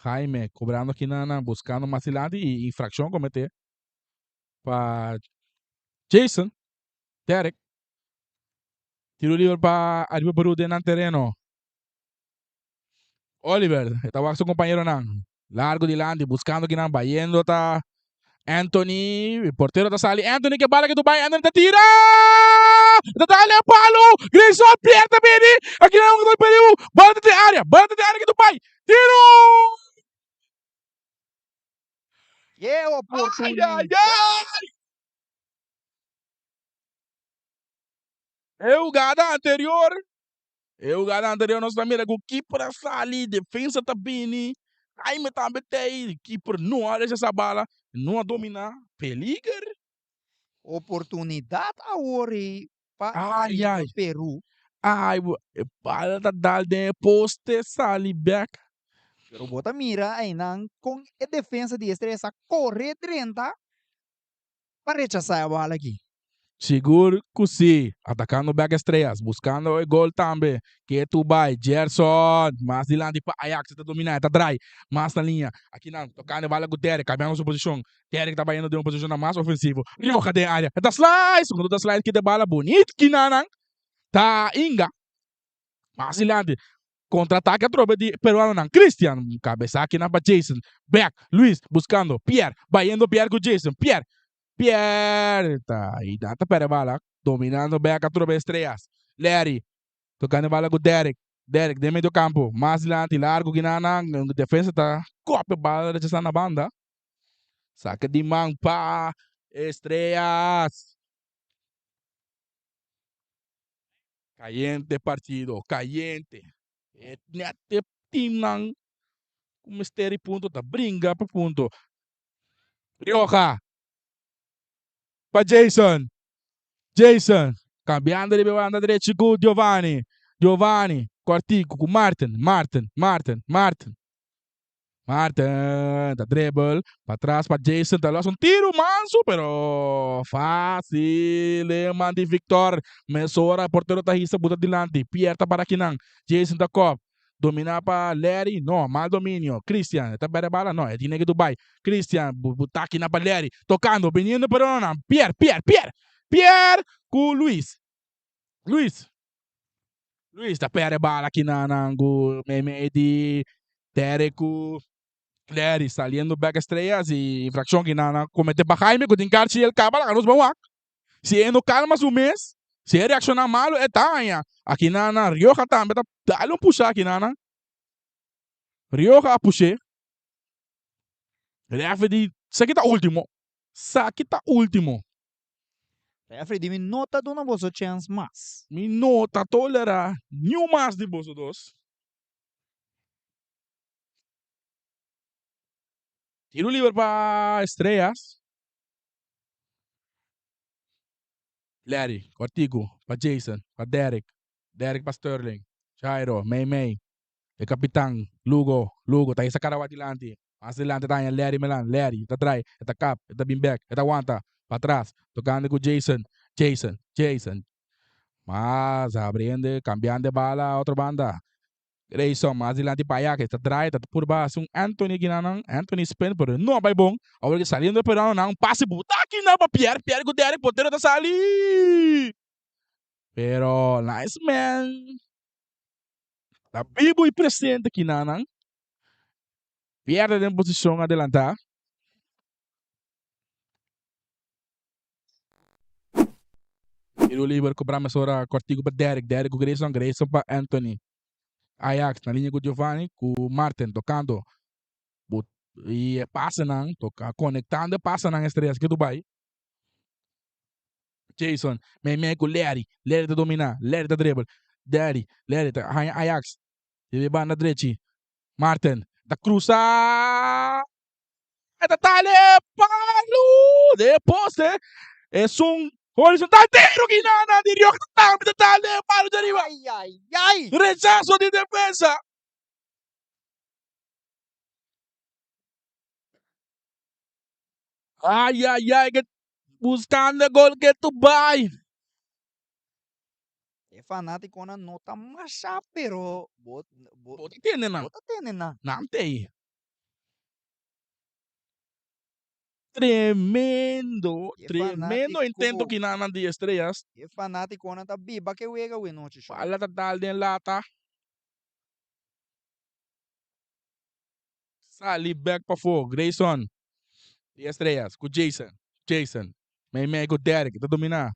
Jaime cobrando akinan buscando mas dilanti y infraccion comete pa Jason Derek. Tiro liber pa Ariba Peru den nan tereno. Oliver e ta wak su compañeronan. Largo dilanti buscando akinan bayendo ta Anthony, e portero ta sali. Anthony ke bala ke tu bai. Anthony ta tira! Ta dale a palo! Grayson Pierre ta bini! Aki na un gol Peru. Bala ta den area. Bala ta den area ke tu bai. Tiro! Ke Ay, ay, oportunidad! ay! E hugada anterior, e hugada anterior nos ta mira ku keeper a sali, defensa ta bini, Jaime tambe ta ei, keeper no a rechasá bala, no a dominá, peliger. Oportunidad awor ei pa Ay, riba ay. Peru. Ay, e bala ta dal den e poste, sali bek. Pero bo ta mira einan kon e defensa di Estrella sa kore drenta pa rechasá e bala aki. Sigur ku si. Atakando bek Estrellas, buskando e gol tambe. Ketu bai, Gerson mas dilanti pa Ajax, e ta dominá, e ta drai mas na liña. Akinan tokando e bala ku Derek, kambiando su posishon. Derek ta bayendo den un posishonnan mas ofensivo. Rioja den área, e ta slice! Kuando ta slice kita e bala bonit kinanan ta Inga. Mas dilanti, Kontra-atake atrobe di peruanonan. Christian, kabesa akinan pa Jason. Bek, Luis, buskando Pierre. Bayendo Pierre ku Jason. Pierre, Pierre ta i nan ta perde bala. Dominando bek atrobe Estrellas. Larry, tokando e bala ku Derek. Derek den medio kampo. Mas dilanti, largu kinanan. Defensa ta kope bala rechasá na banda. Saka di man pa Estrellas. Cayente partido, cayente. E net e teamnan cu mester di punto ta bringa pa punto. Rioja pa Jason. Jason cambiando riba e banda derechi cu Giovanni. Giovanni cortico cu Martin. Martin, Martin, Martin. Marten ta dribble patras pa Jason ta los un tiro manso pero facil e man di Victor. Mesora portero ta hisa buta dilanti. Pierre ta para kinan. Jason ta kop. Domina pa Larry. No, mal dominio. Christian ta bere bala. No, e tine ke Dubai. Christian buta kinan pa Larry. Tocando, biniendo pero no. Pierre, Pierre, Pierre. Pierre cu Luis. Luis. Luis ta perde bala aki na nan ku meimei di Derek ku Larry saliendo bek Estrellas y infraccion ki nan a comete pa Jaime ku tin karchi el kaba laga nos ban wak. Si e no kalma su mes, si e reacciona malo e ta haña. Aki na nan Rioja tambe ta dale un pusha aki na nan. Rioja a pushe. Referee di sa ki ta ultimo. Sa ki ta ultimo. Refri di mi no ta duna boso chèns mas. Mi no ta tolerá niun mas di boso dos. Tiro liber pa Estrellas. Larry, kòrtiku pa Jason, pa Derrick, Derrick pa Sterling, Jairo, mei mei, e kapitan, Lugo, Lugo ta hisa karawa dilanti. Mas dilanti ta haña Larry Melan. Larry ta drai, e ta kap, e ta bin bek, e ta wanta patras, tokando ku Jason, Jason, Jason. Mas abriendo, kambiando e bala a otro banda. Grayson mas dilanti pa Ajax, ta draai, ta purba haci un Anthony kinanan, Anthony spin, pero no a bay bon. Awor ki saliendo e peruanonan, un pase buta kinan pa Pierre, Pierre cu Derrick, portero ta sali! Pero nice man ta bibo y presente kinanan. Pierre ta den posicion adelanta. Tiro liber cobra mesora cortico pa Derrick, Derrick cu Grayson, Grayson pa Anthony. Ajax na liña cu Giovanni cu Martin tocando y e pasenan toca conectando e pasenan Estrellas ke Dubai. Jason mei mei cu Larry, Larry ta domina, Larry ta dribble, Larry, Larry ta haña Ajax riba e banda drechi, Martin ta cruza. E ta tale palu de poste. Esun horizontal tiro kinana di Rioja tambe ta tale palu de riba. Ay, ay, ay. Rechazo di defensa. Ay, ay, ay, que buscando gol que tu bay. E fanaticonan no ta masha, pero bo, bo, Bo ta tende nan. bo ta tende nan. Nan tei. Tremendo, E tremendo intento fanatico, kinanan di Estrellas. e fanaticonan ta biba ke wega we nochi sho. Bala ta dal den lata. Sali bek pafó. Grayson di Estrellas ku Jason. Jason mei mei ku Derrick ta dominá.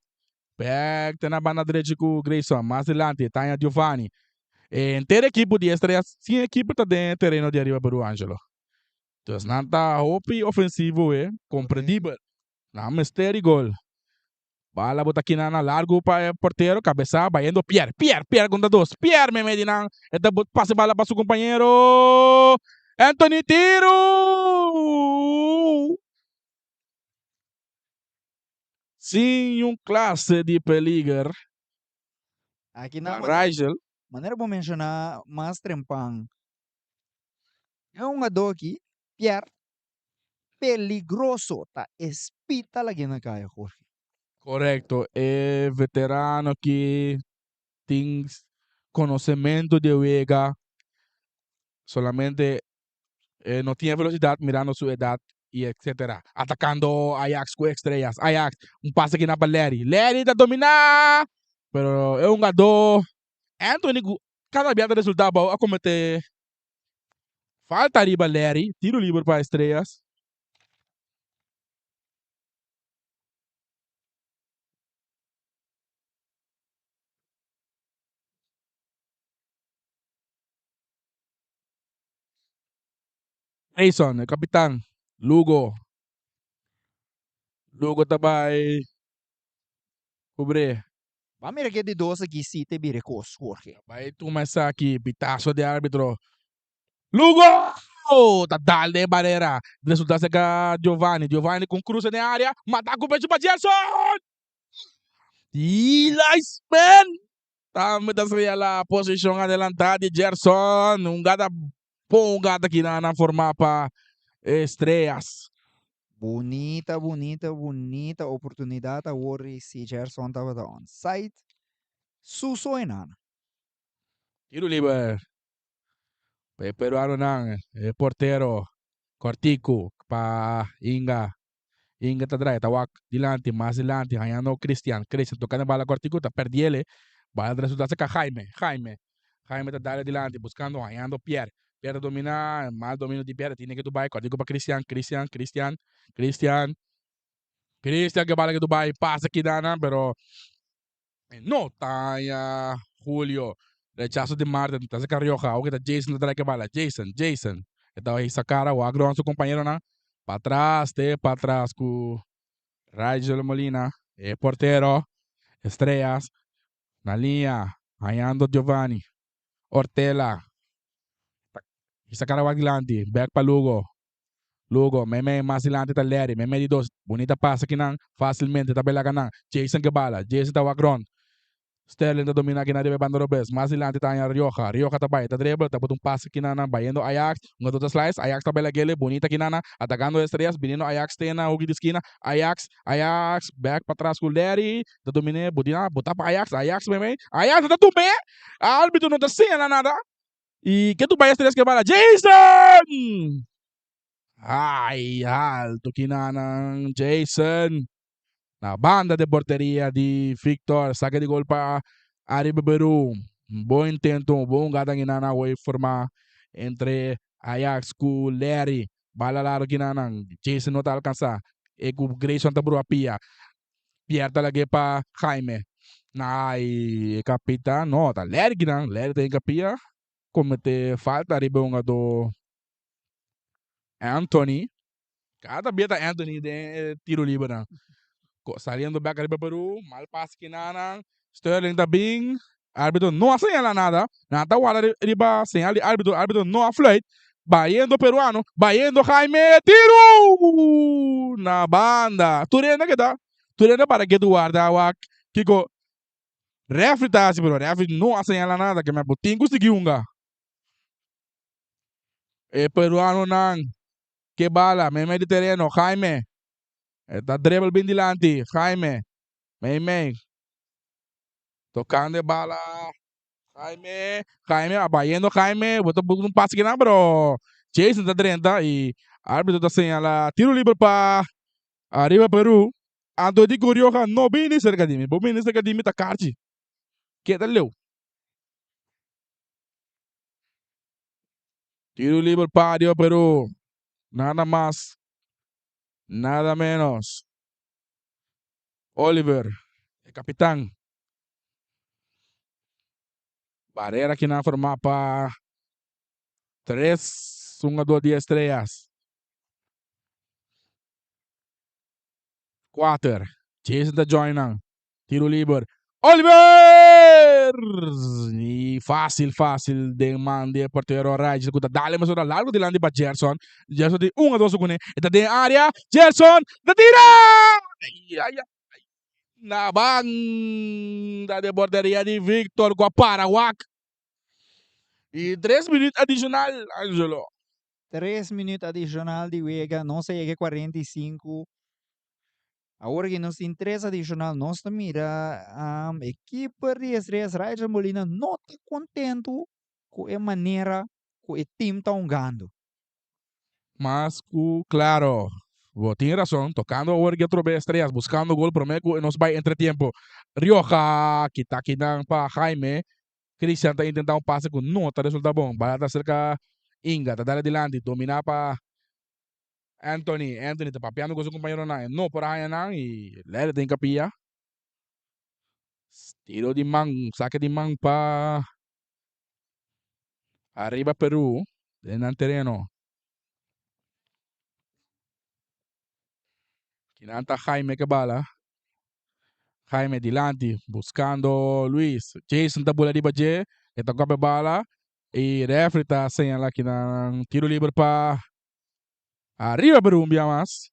Bek te na banda drechi ku Grayson. Mas dilanti Tanya Giovanni. E henter ekipo di Estrellas sin ekipo ta den e tereno di Ariba Peru Angelo. Dus nan ta hopi ofensivo e komprendibel. Nan mester di gol. Bala bo ta kina na largu pa e portero, kabesá bayendo Pierre. Pierre, Pierre kontra dos. Pierre meimei di nan. E ta pasa e bala pa su kompañero. Anthony tiru! Sin un klase di peliger. Aki nan Pa Rigel. Manera bo menshoná mas trempan. E hungadó aki, Pierre, peligroso ta espita lag'é na kaya, Jorge. Korekto, e veterano ki tin konosementu di e wega, solamente e no tin e velosidat mirando su edat i etsetera. Atakando Ajax ku Estrellas, Ajax un pase kina pa Larry, Larry ta dominá, pero e hungadó Anthony ku kada bia ta resultá abou a kometé Falta riba Larry, tiro liber pa Estrellas. Grayson, e kapitan. Lugo. Lugo ta bai kubr'é. Ba mira ke di dos aki si te bira e kos, Jorge. Bai tuma esaki, pitazo di arbitro. Lugo! Ta dal den barera. Resulta serka Giovanni. Giovanni ku un cruce den area. Mata ku pecho pa Gerson! Linesman! Tambe ta señala posishon adelantá di Gerson. Un gata bon gata kinan a forma pa Estrellas. Bunita, bunita, bunita oportunidad awor y si Gerson tabata onside, su soenana. Tiro liber pa e peruanonan, e portero Cortico pa Inga. Inga ta draai, ta wak dilanti, mas dilanti, hañando Cristian. Cristian tocando e bala Cortico, ta perdiele. Bala ta resulta cerca Jaime, Jaime. Jaime ta dale dilanti, buscando, hañando Pierre. Pierre ta domina, mal dominio di Pierre, tine ke Dubai, Cortico pa Cristian, Cristian, Cristian, Cristian. Cristian ke bala ke Dubai, pasa kidana, pero no ta haña Julio. Rechazo di Martin, ta saca Rioja, awor ke ta Jason ta trae ke bala, Jason, Jason. E ta hisa cara, wak rond su compañeronan, patras, te patras cu Rigel Molina, e portero, Estrellas, Na liña, hañando Giovanni. Ortela ta hisa cara wak dilanti, bek pa Lugo. Lugo, meimei mas dilanti ta Larry, meimei di dos. Bunita pasa kinan, facilmente ta bela ganan. Jason ke bala, Jason ta wak rond. Sterling ta domina kinan riba e banda robes. Mas dilanti ta haña Rioja. Rioja ta bai, ta dribble, ta bota un pase kinan nan bayendo Ajax. Un gato ta slice, Ajax ta bela gele, bunita kinan nan, atacando Estrellas, biniendo Ajax te na hoeki di skina. Ajax, Ajax, bek patras ku Larry, ta dominé, bo di nan, bo tapa Ajax, Ajax meimei, Ajax ta tum'é! Arbitro no ta señalá nada. Y ke tu bai Estrellas ke bala? Jason! Ai, alto kinanan Jason. Na banda de porteria di Victor. Saque di gol pa Ariba Peru. Un bon intento, un bon gata kinana hoy forma entre Ajax ku Larry. Bala laro kinanan. Jason no ta alcansa. E ku Grayson ta brua pia. Pierre ta lag'é pa Jaime. Ai, e capitan no, ta Larry kinan. Larry ta hinca pia. Comete falta riba e hungador Anthony. Cada bia ta Anthony den e tiro libernan. Saliendo bek riba Peru, mal pase kinanan. Sterling ta bin. Arbitro no a señala nada. Nan ta warda riba señal di arbitro. Arbitro no a fluit. Bayendo peruano. Bayendo Jaime. Tiro! Na banda. Tur hende a keda. Tur hende a para ketu warda wak kiko refri ta hasi pero refri no a señala nada ke men bo tin ku sigui hunga. E peruanonan ke bala meimei di tereno. Jaime. E ta dribble bin dilanti. Jaime. Meimei. Tocando e bala. Jaime, Jaime, a bayendo Jaime. Bo ta busca un pase kinan, pero Jason ta drenta y arbitro ta señala tiro liber pa Arriba Peru. Anto di cu Rioja no bini cerca di mi. Bo bini cerca di mi ta carchi. Keda leu. Tiro liber pa Arriba Peru. Nada mas, nada menos. Oliver, e capitan. Barrera kinan forma pa tres hungador di Estrellas. Kuater. Jason ta join nan. Tiro liber. Oliver! Y fácil, fácil den man di e portero Rigel ku ta dale mesora largo dilanti pa Gerson. Gerson tin un a dos kuné. E ta den área. Gerson ta tira! Ay, ay, ay. Na banda de porteria di Victor ku a para wak. Y 3 minuut adicional, Angelo. 3 minuut adicional di wega. Nos a yega 45. Awor ku nos tin 3 adicional, nos ta mira e keeper di Estrellas, Rigel Molina, no ta kontentu ku e manera ku e team ta hungando. Mas ku klaro, bo tin rason, tokando awor ki atrobe Estrellas buskando gol prome ku nos bai entre tiempo. Rioja kita kinan pa Jaime. Christian ta intenta un pase ku no ta resulta bon. Bala ta serka Inga, ta dale dilanti, domina pa Anthony. Anthony ta papiando ku su kompañeronan, e no por a haña nan i Larry ta hinkapia. Tiro di man, sake di man pa Arriba Peru den nan tereno. Kinan ta Jaime ke bala. Jaime dilanti buscando Luis. Jason ta bula riba dje. E ta kope bala. Y referee ta señala kinan tiro liber pa Arriba Peru un bia mas.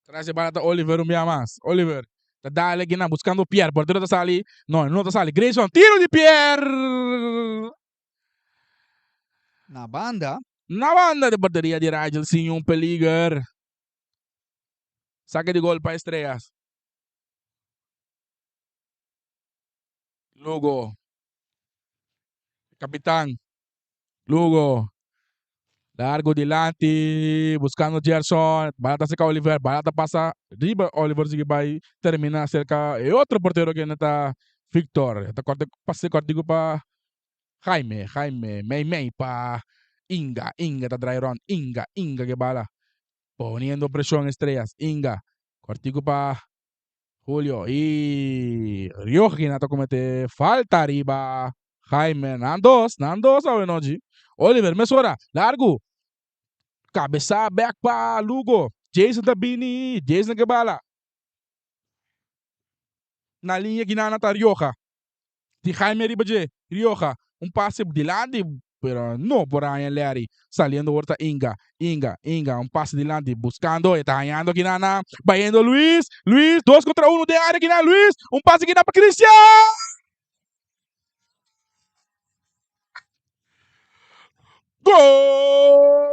Tras e bala ta Oliver un bia mas. Oliver ta dale kinan buscando Pierre. Portero ta sali. No, no ta sali. Grayson, tiro di Pierre! Na banda. Na banda di porteria di Rigel sin un peliger. Saque di gol pa Estrellas. Lugo. Capitan. Lugo. Largo dilanti, buscando Gerson. Bala ta cerca Oliver. Bala ta pasa riba Oliver sigue bay termina cerca e otro portero que ta Victor. Ta corte pase cortico pa Jaime. Jaime mei mei pa Inga. Inga ta draai rond. Inga, Inga ke bala. Poniendo presión Estrellas. Inga. Cortico pa Julio. Y Rioja ta comete falta riba Jaime. Nan dos, nan dos awe nochi. Oliver mesora, largo. Cabeza back pa Lugo. Jason ta bini, Jason ke bala. Na linea Guinana ta Rioja. Di Jaime riba dje, Rioja. Un pase dilanti, pero no por haña Larry. Saliendo awor ta Inga, Inga, Inga. Un pase dilanti, buscando, e ta hañando Guinana. Bayendo Luis, Luis, dos contra uno den area Guinana, Luis. Un pase Guinana pa Cristian. Gol!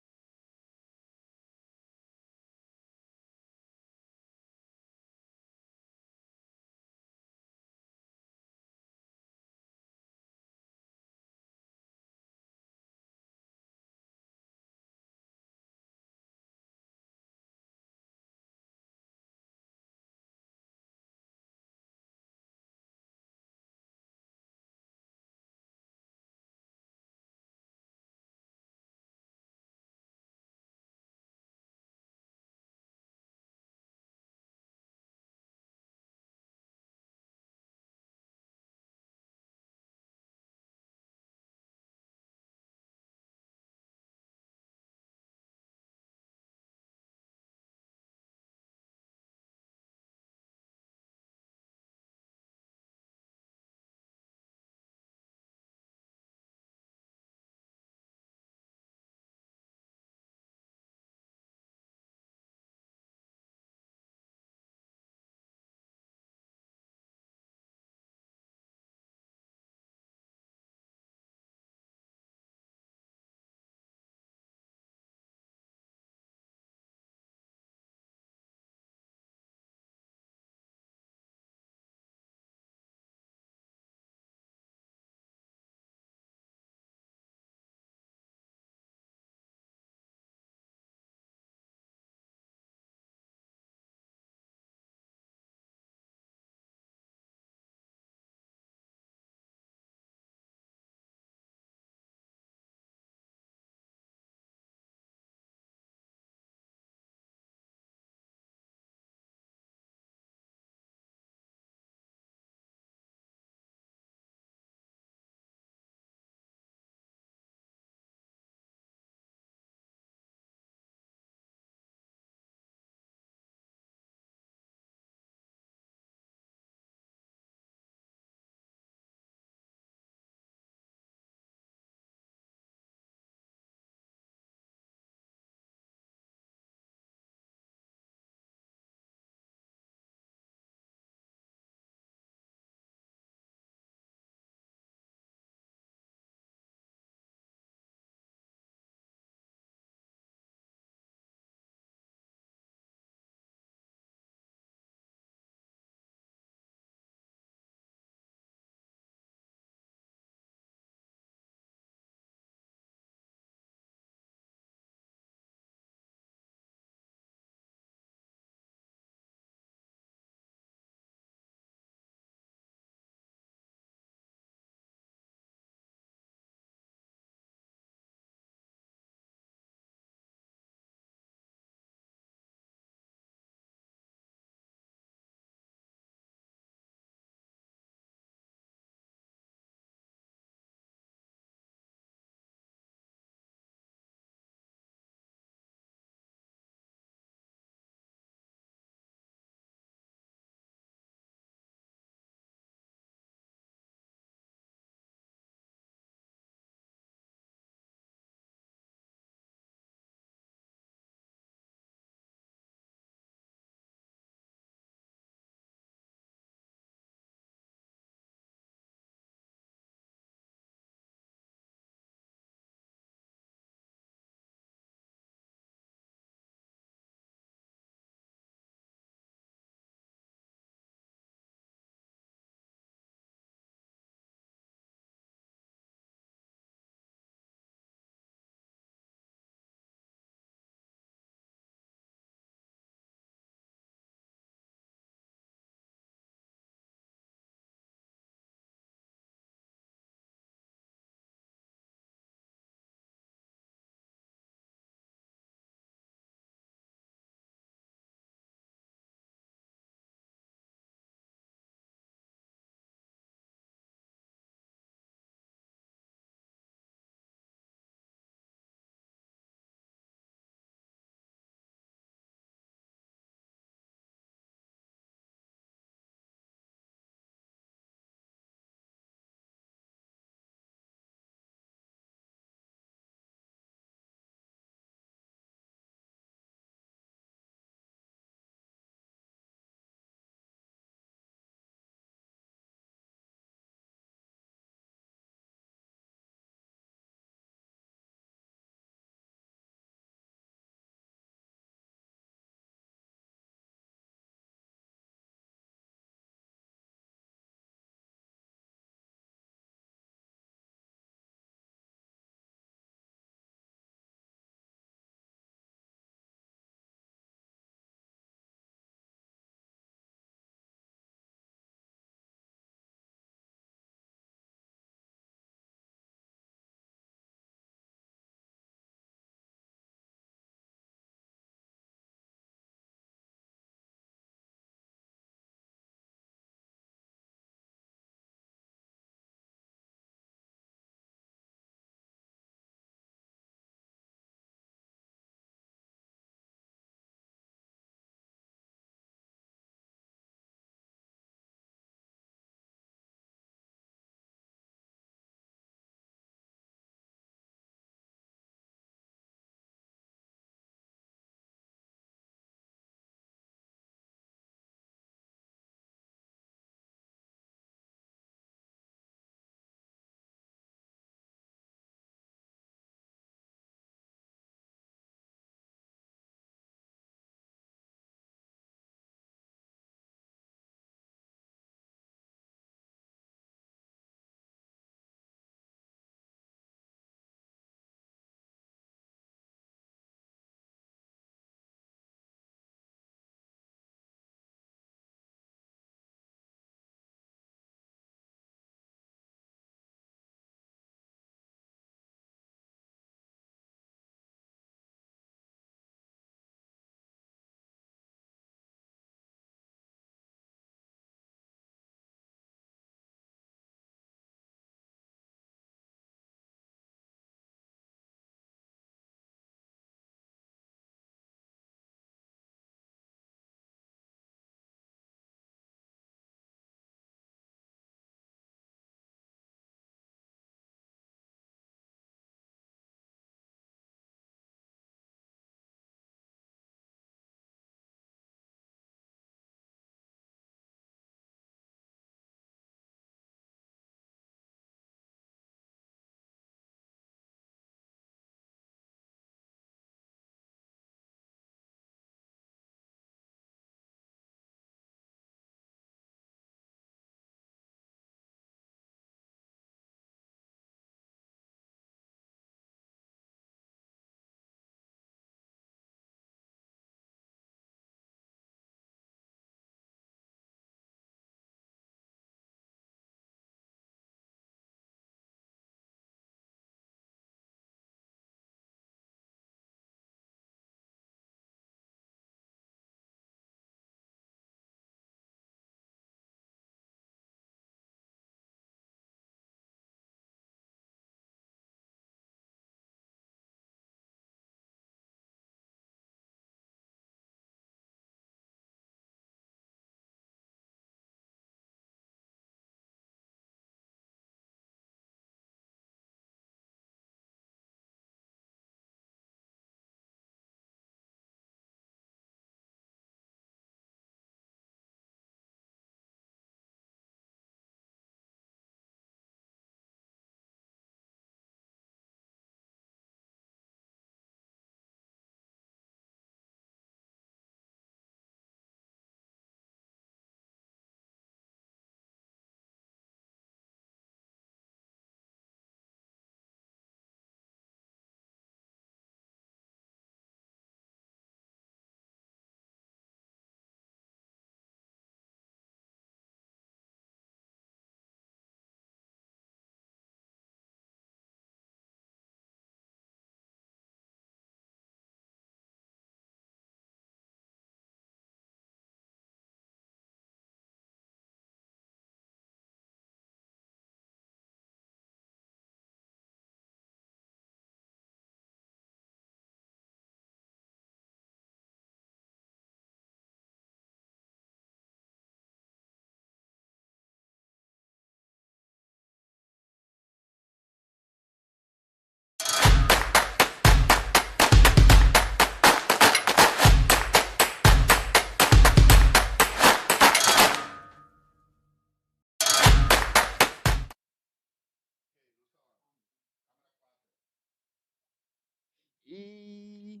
I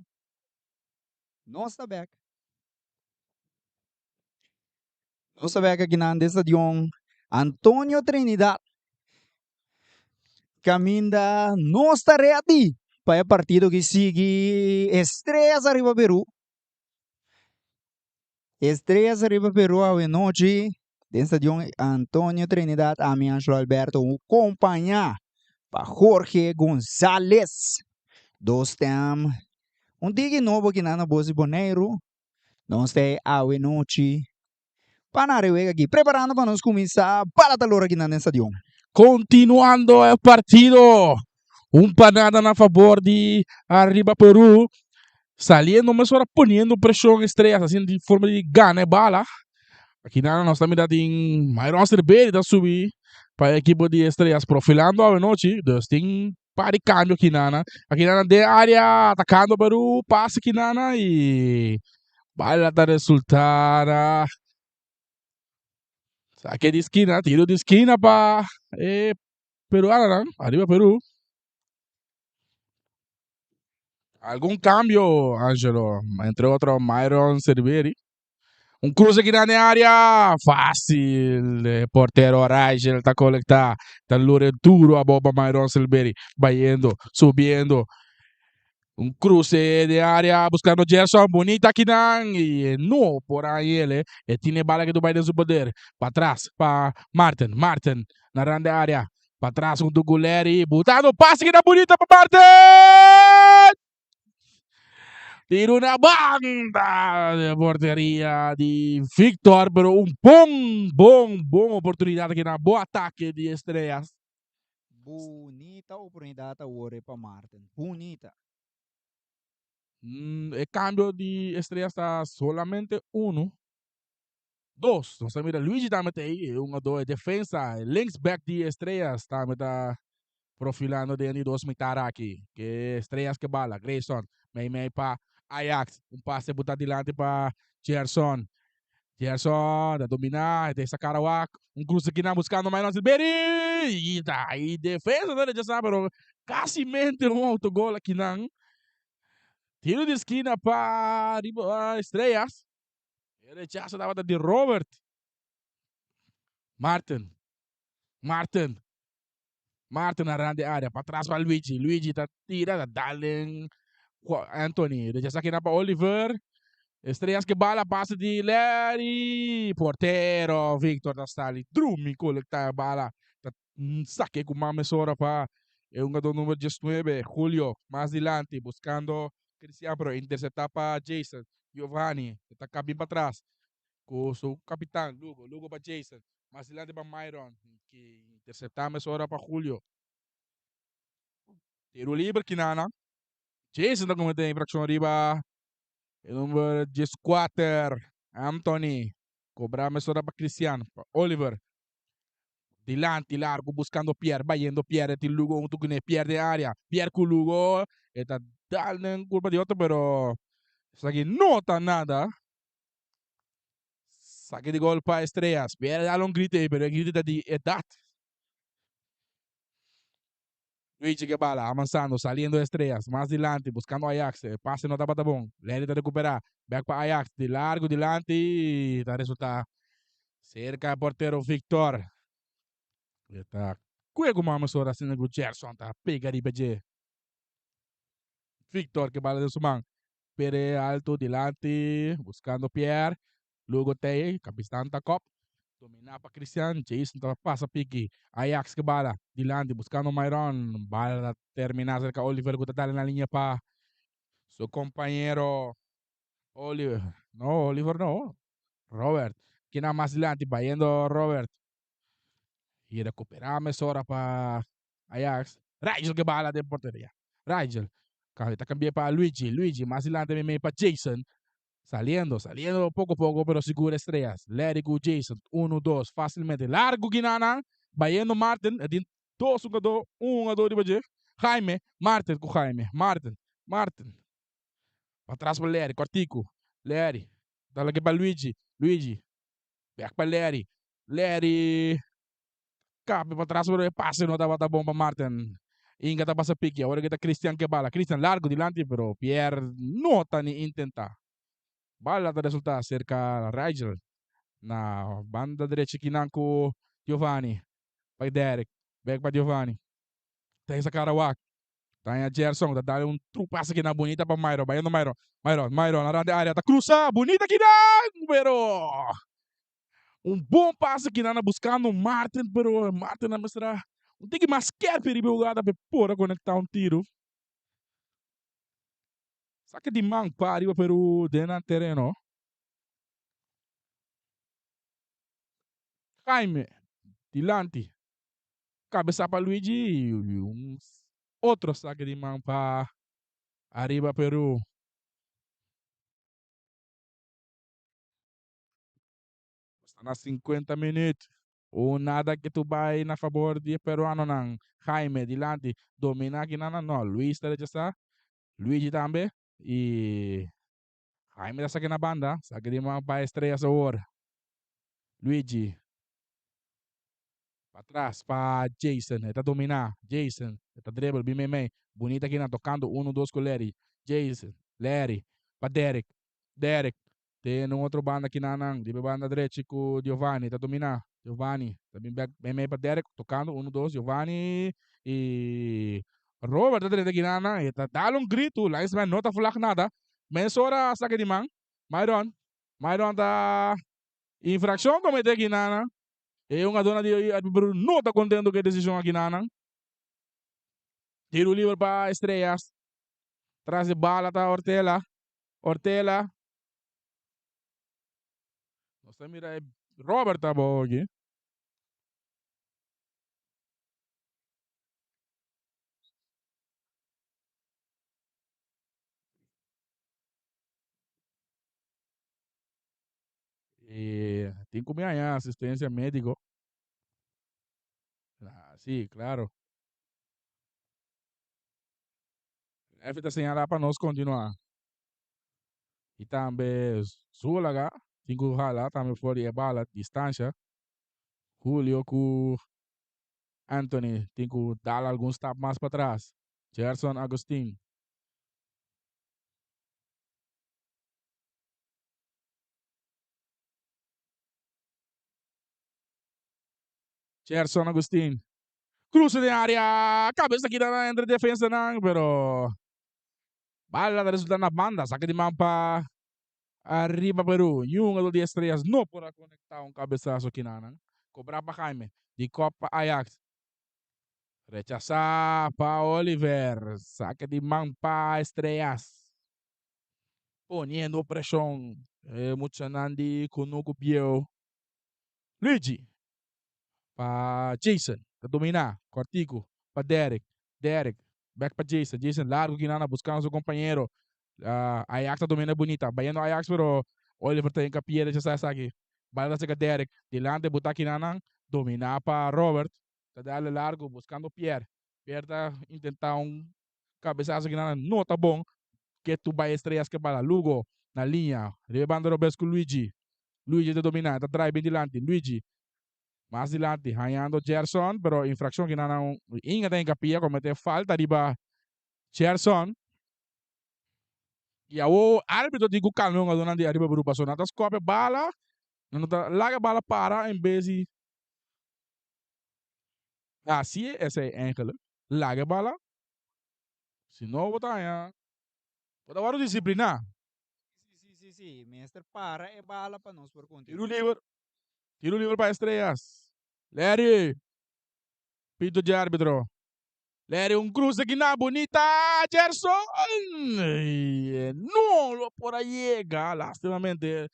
nos ta bek. Nos ta bek akinan den stadion Antonio Trinidad. Kaminda nos ta ready pa e partido ki sigui Estrellas ariba Peru. Estrellas ariba Peru awe nochi den stadion Antonio Trinidad. Ami Angelo Alberto kompañá pa Jorge Gonzalez. Dos tem un tiki nobo akinan na Bos di Boneiru. Nos ta e awe nochi pa na rewega aki, preparando pa nos kuminsá bala talor akinan den stadion. Kontinuando e partido, un panada na fabor di Arriba Peru, saliendo mesora poniendo preshon Estrellas asina di forma di gana e bala. Akinan nos ta mira tin Myron Cerveri ta subi pa e ekipo di Estrellas profilando awe nochi, dus tin Par di cambio Kinana. Kinana den area atacando Peru. Pase Kinana y bala ta resulta na saque di esquina. Tiro di esquina pa e peruanonan. Arriba Peru. Algun cambio, Angelo. Entre otro Myron Cerveri. Un cruce aki den area. Fácil. E portero Rigel ta colecta. Ta lure duro abou pa Myron Silveri. Bayendo, subiendo. Un cruce den area buscando Gerson. Bonita akinan. Y no por ahí él. E tiene bala que tu bay den su poder. Pa atrás pa Martin. Martin na rand de area. Pa atrás junto cu Larry. Butando pase kita bonita pa Martin. Tira una banda de porteria di Victor, pero un bon, bon, bon oportunidad aki na bo atake di Estrellas. Bunita oportunidad awor pa Martin. Bunita. E cambio di Estrellas ta solamente uno. Dos. Nos ta mira Luigi tambe ta ei, e un a dos, e defensa, e linksback di Estrellas tambe ta profilando den di dos mitar aki. Ke Estrellas ke bala, Grayson, mei mei pa Ajax, un pase buta dilanti pa Gerson. Gerson ta domina, e ta saca Arawak, un cruce kinan buscando Myron Silveri, y ta ahí defensa ta rechasa, pero casimente un autogol akinan. Tiro di esquina pa riba Estrellas. E rechazo tabata di Robert. Martin. Martin. Martin a rande área. Pa tras pa Luigi. Luigi ta tira, ta dal den Anthony. Rechaza kina pa Oliver. Estrellas ke bala, pase di Larry. Portero Victor ta sali. Drumi colecta e bala. Ta sake ku man mesora pa e hungador numero 19, Julio. Mas dilanti buscando Cristian, pero intercepta pa Jason. Giovanni ta kabin pa tras ku su kapitan Lugo. Lugo pa Jason. Mas dilanti pa Myron ki intercepta mesora pa Julio. Tiro liber kinana. Jason ta comete infraccion riba e number 14, Anthony. Cobra mesora pa Cristian, pa Oliver. Dilanti largo buscando Pierre, bayendo Pierre tin Lugo hunto cune, Pierre den area, Pierre cu Lugo, e ta dal den curpa di otro pero esaki no ta nada. Saki di gol pa Estrellas, Pierre dal un grito ey pero e grito ta di edad. Luigi ke bala, avansando, saliendo Estrellas, mas dilanti, buscando Ajax, e pase no tabata bon, Lenny ta recupera, bek pa Ajax, di largo dilanti, ta resulta cerca e portero Victor. E ta kue ku mama sora asina ku Gerson ta pega riba dje. Victor ke bala den su man, Pere alto dilanti, buscando Pierre, Lugo tei, Capistan ta kop. Dominá pa Cristian, Jason ta pasa piki. Ajax ke bala, dilanti buscando Myron. Bala ta terminá serka Oliver ku ta dal na liña pa su kompañero Oliver. No, Oliver no. Robert. Kina mas dilanti, bayendo Robert. I rekuperá mesora pa Ajax. Rigel ke bala den porteria. Rigel. Ta kambia pa Luigi. Luigi mas dilanti meimei pa Jason. Saliendo, saliendo poco poco pero sigur Estrellas. Larry cu Jason, uno, dos, facilmente. Largo Guinana, bayendo Martin, e tin dos hungador, un hungador riba dje. Jaime, Martin cu Jaime, Martin, Martin. Patras pa Larry, cortico. Larry, ta laki pa Luigi, Luigi. Bek pa Larry, Larry. Capi patras pero e pase no tabata bon pa Martin. Inga ta pasa piki. Awor aki ta Christian ke bala. Christian largo dilanti pero Pierre no ta ni intenta. Bala ta resulta serka Rigel. Na banda derechi kinan ku Giovanni. Pa Derek. Bek pa Giovanni. Ta hesa kara wak. Ta haña Gerson. Ta dal un tru pase kinan bunita pa Myron. Bayendo Myron. Myron, Myron na rand di area. Ta krusa. Bunita kinan! Pero un bon pase kinan a buskando Martin. Pero Martin a mester a un tiki mas skerpi riba e hugada pa e por a konektá un tiru. Sake di man pa ariba Peru den nan tereno. Jaime dilanti kabesa pa Luigi y un otro sake di man pa ariba Peru. Sta na 50 minuut. Un nada ke tu bai na fabor di e peruanonan. Jaime dilanti domina kinan no Luis ta rechasa. Luigi tambe y Jaime ta saki na banda, saki di man pa Estrellas awor. Luigi patras pa Jason, e ta domina, Jason e ta dribble bin meimei, bunita kinan tocando uno dos cu Larry, Jason, Larry pa Derrick, Derrick den un otro banda kinan nan, riba e banda drechi cu Giovanni ta domina, Giovanni ta bin bek meimei pa Derrick tocando uno dos Giovanni y Robert ta drenta kinan nan, e ta dal un gritu, linesman no ta flag nada, Mesora a saka di man. Myron. Myron ta infraccion comete aki nan. E hungadornan di Peru no ta contento cu e decision aki nan. Tiro liber pa Estrellas. Tras di bala ta Ortela. Ortela. Nos ta mira e Robert ta abao aki. E tin ku mi haña asistencia médiko. Ah, sí, claro. Refi ta señalá pa nos kontinuá. I tambe Zulaga tin ku hala tambe for di e bala distansha. Julio ku Anthony tin ku dal algun stap mas patras. Gerson Agustin. Gerson Agustin. Cruce den area. Cabeza kita na entre defensanan, pero bala ta resulta na banda. Saque di man pa arriba Peru. Niun di Estrellas no por a conecta un cabezazo kinanan. Cobra pa Jaime. Di kop pa Ajax. Rechasá pa Oliver. Saque di man pa Estrellas. Poniendo preshon. E muchanan di Kunuku Bieu. Luigi. Pa Jason. Ta dominá. Kortiku. Pa Derek. Derek. Back pa Jason. Jason largo kinana buscando su compañero. Ajax ta domina bunita. Bayendo Ajax pero Oliver ta hincapié rechasá esaki. Bala ta cerca Derek. Dilante buta kinanan. Dominá pa Robert. Ta dale largo buscando Pierre. Pierre ta intenta un cabezazo kinanan no ta bon. Ke tu bay Estrellas ke bala. Lugo na liña. Riba e banda robes cu Luigi. Luigi ta domina. Ta draai bien dilanti. Luigi mas dilanti hañando Gerson pero infraccion kinanan Inga ta hincapia comete falta riba Gerson. Y awo arbitro tin cu calma e hungadornan di ariba Peru pasobra nan ta scope bala, nan no ta laga bala para en bes di haci esey eigenlijk, laga e bala, si no bo ta haña, bo ta worde disciplina. Si, si, si, si, mester para e bala pa nos por continua. Tiro liber, tiro liber pa Estrellas, Larry, pito dje arbitro. Larry un cruce kina bunita Gerson no lo por a yega lastimamente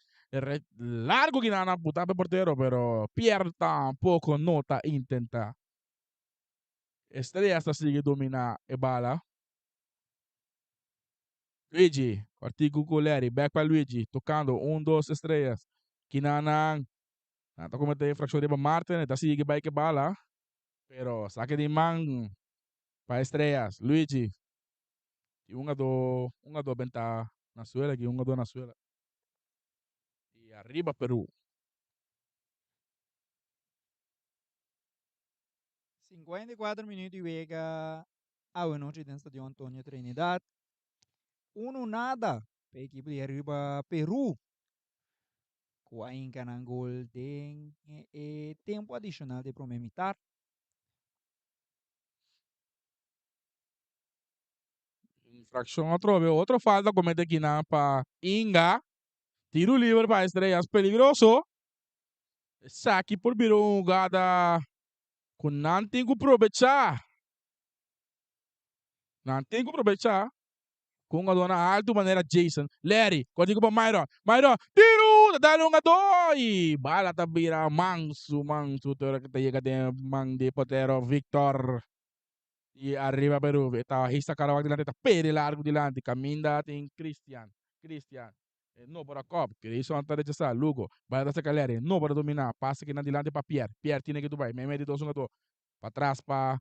largo kina na puta pe portero pero Pierre tampoco no ta intenta. Estrellas ta sigui domina e bala. Luigi cortico cu Larry back pa Luigi tocando un dos Estrellas kina nan nan ta comete infraccion riba Martin e ta sigui bay ke bala. Pero sake di man pa Estrellas. Luigi. Tin un ado, un ado benta na suela aki, un ado na suela. Y arriba Peru. 54 minuut di wega. Awenochi den Stadion Antonio Trinidad. Uno nada pa e ekipo di Aruba Peru ku a hinka nan gol den e tempu adishonal di prome mitar. Infraccion atrobe, otro falta comete kinan pa Inga. Tiro liber pa Estrellas, peligroso. Esaki por bira un hugada ku nan tin ku probechá. Nan tin ku probechá ku un jugador na alto manera Jason. Larry, kòrtiku pa Myron. Myron, tiru! Ta dal un jugador i bala ta bira mansu, mansu te ora ku ta yega den man di portero Victor. I ariba Peru, e ta hisa Karawak dilanti, e ta pere largu dilanti. Kaminda tin Christian. Christian. E no por a kòp. Grayson ta rechasá. Lugo. Bala ta serka Larry. E no por a dominá. Pasa kinan dilanti pa Pierre. Pierre tine ke Dubai. Meimei di dos hungadó. Patras pa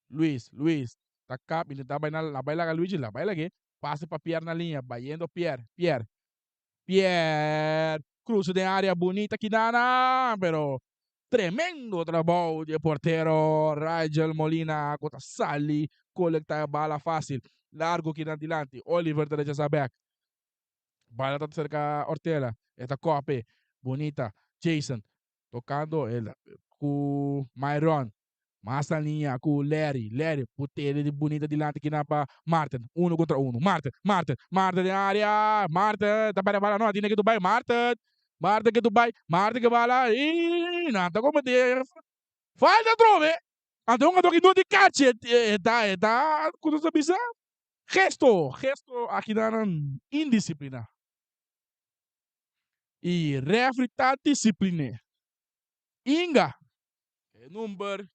Luis. Luis ta kap. Intentá bai na la bai laga Luigi. La bai lag'é. Pase pa Pierre na liña. Bayendo Pierre. Pierre. Pierre. Krusa den área. Bunita kinana. Pero tremendo trabou di e portero Rigel Molina ku ta sali kolektá e bala fásil. Largu kinan dilanti. Oliver ta rechasá bèk. Bala ta cerca Ortela. E ta kope. Bonita. Jason. Tocando el cu Myron. Mas na linea cu Larry. Larry putele di bonita dilanti kina pa Martin. Uno contra uno. Martin. Martin. Martin den area. Martin. Ta perde bala no. Tine ke tu bay. Martin. Martin ke tu bay. Martin ke bala. Y nan ta comete falta atrobe. Anto un ato ki no di cache. E ta e ta cu nos ta bisa. Gesto, gesto aki na nan indisipliná. I refri ta disiplin'é. Inga, e number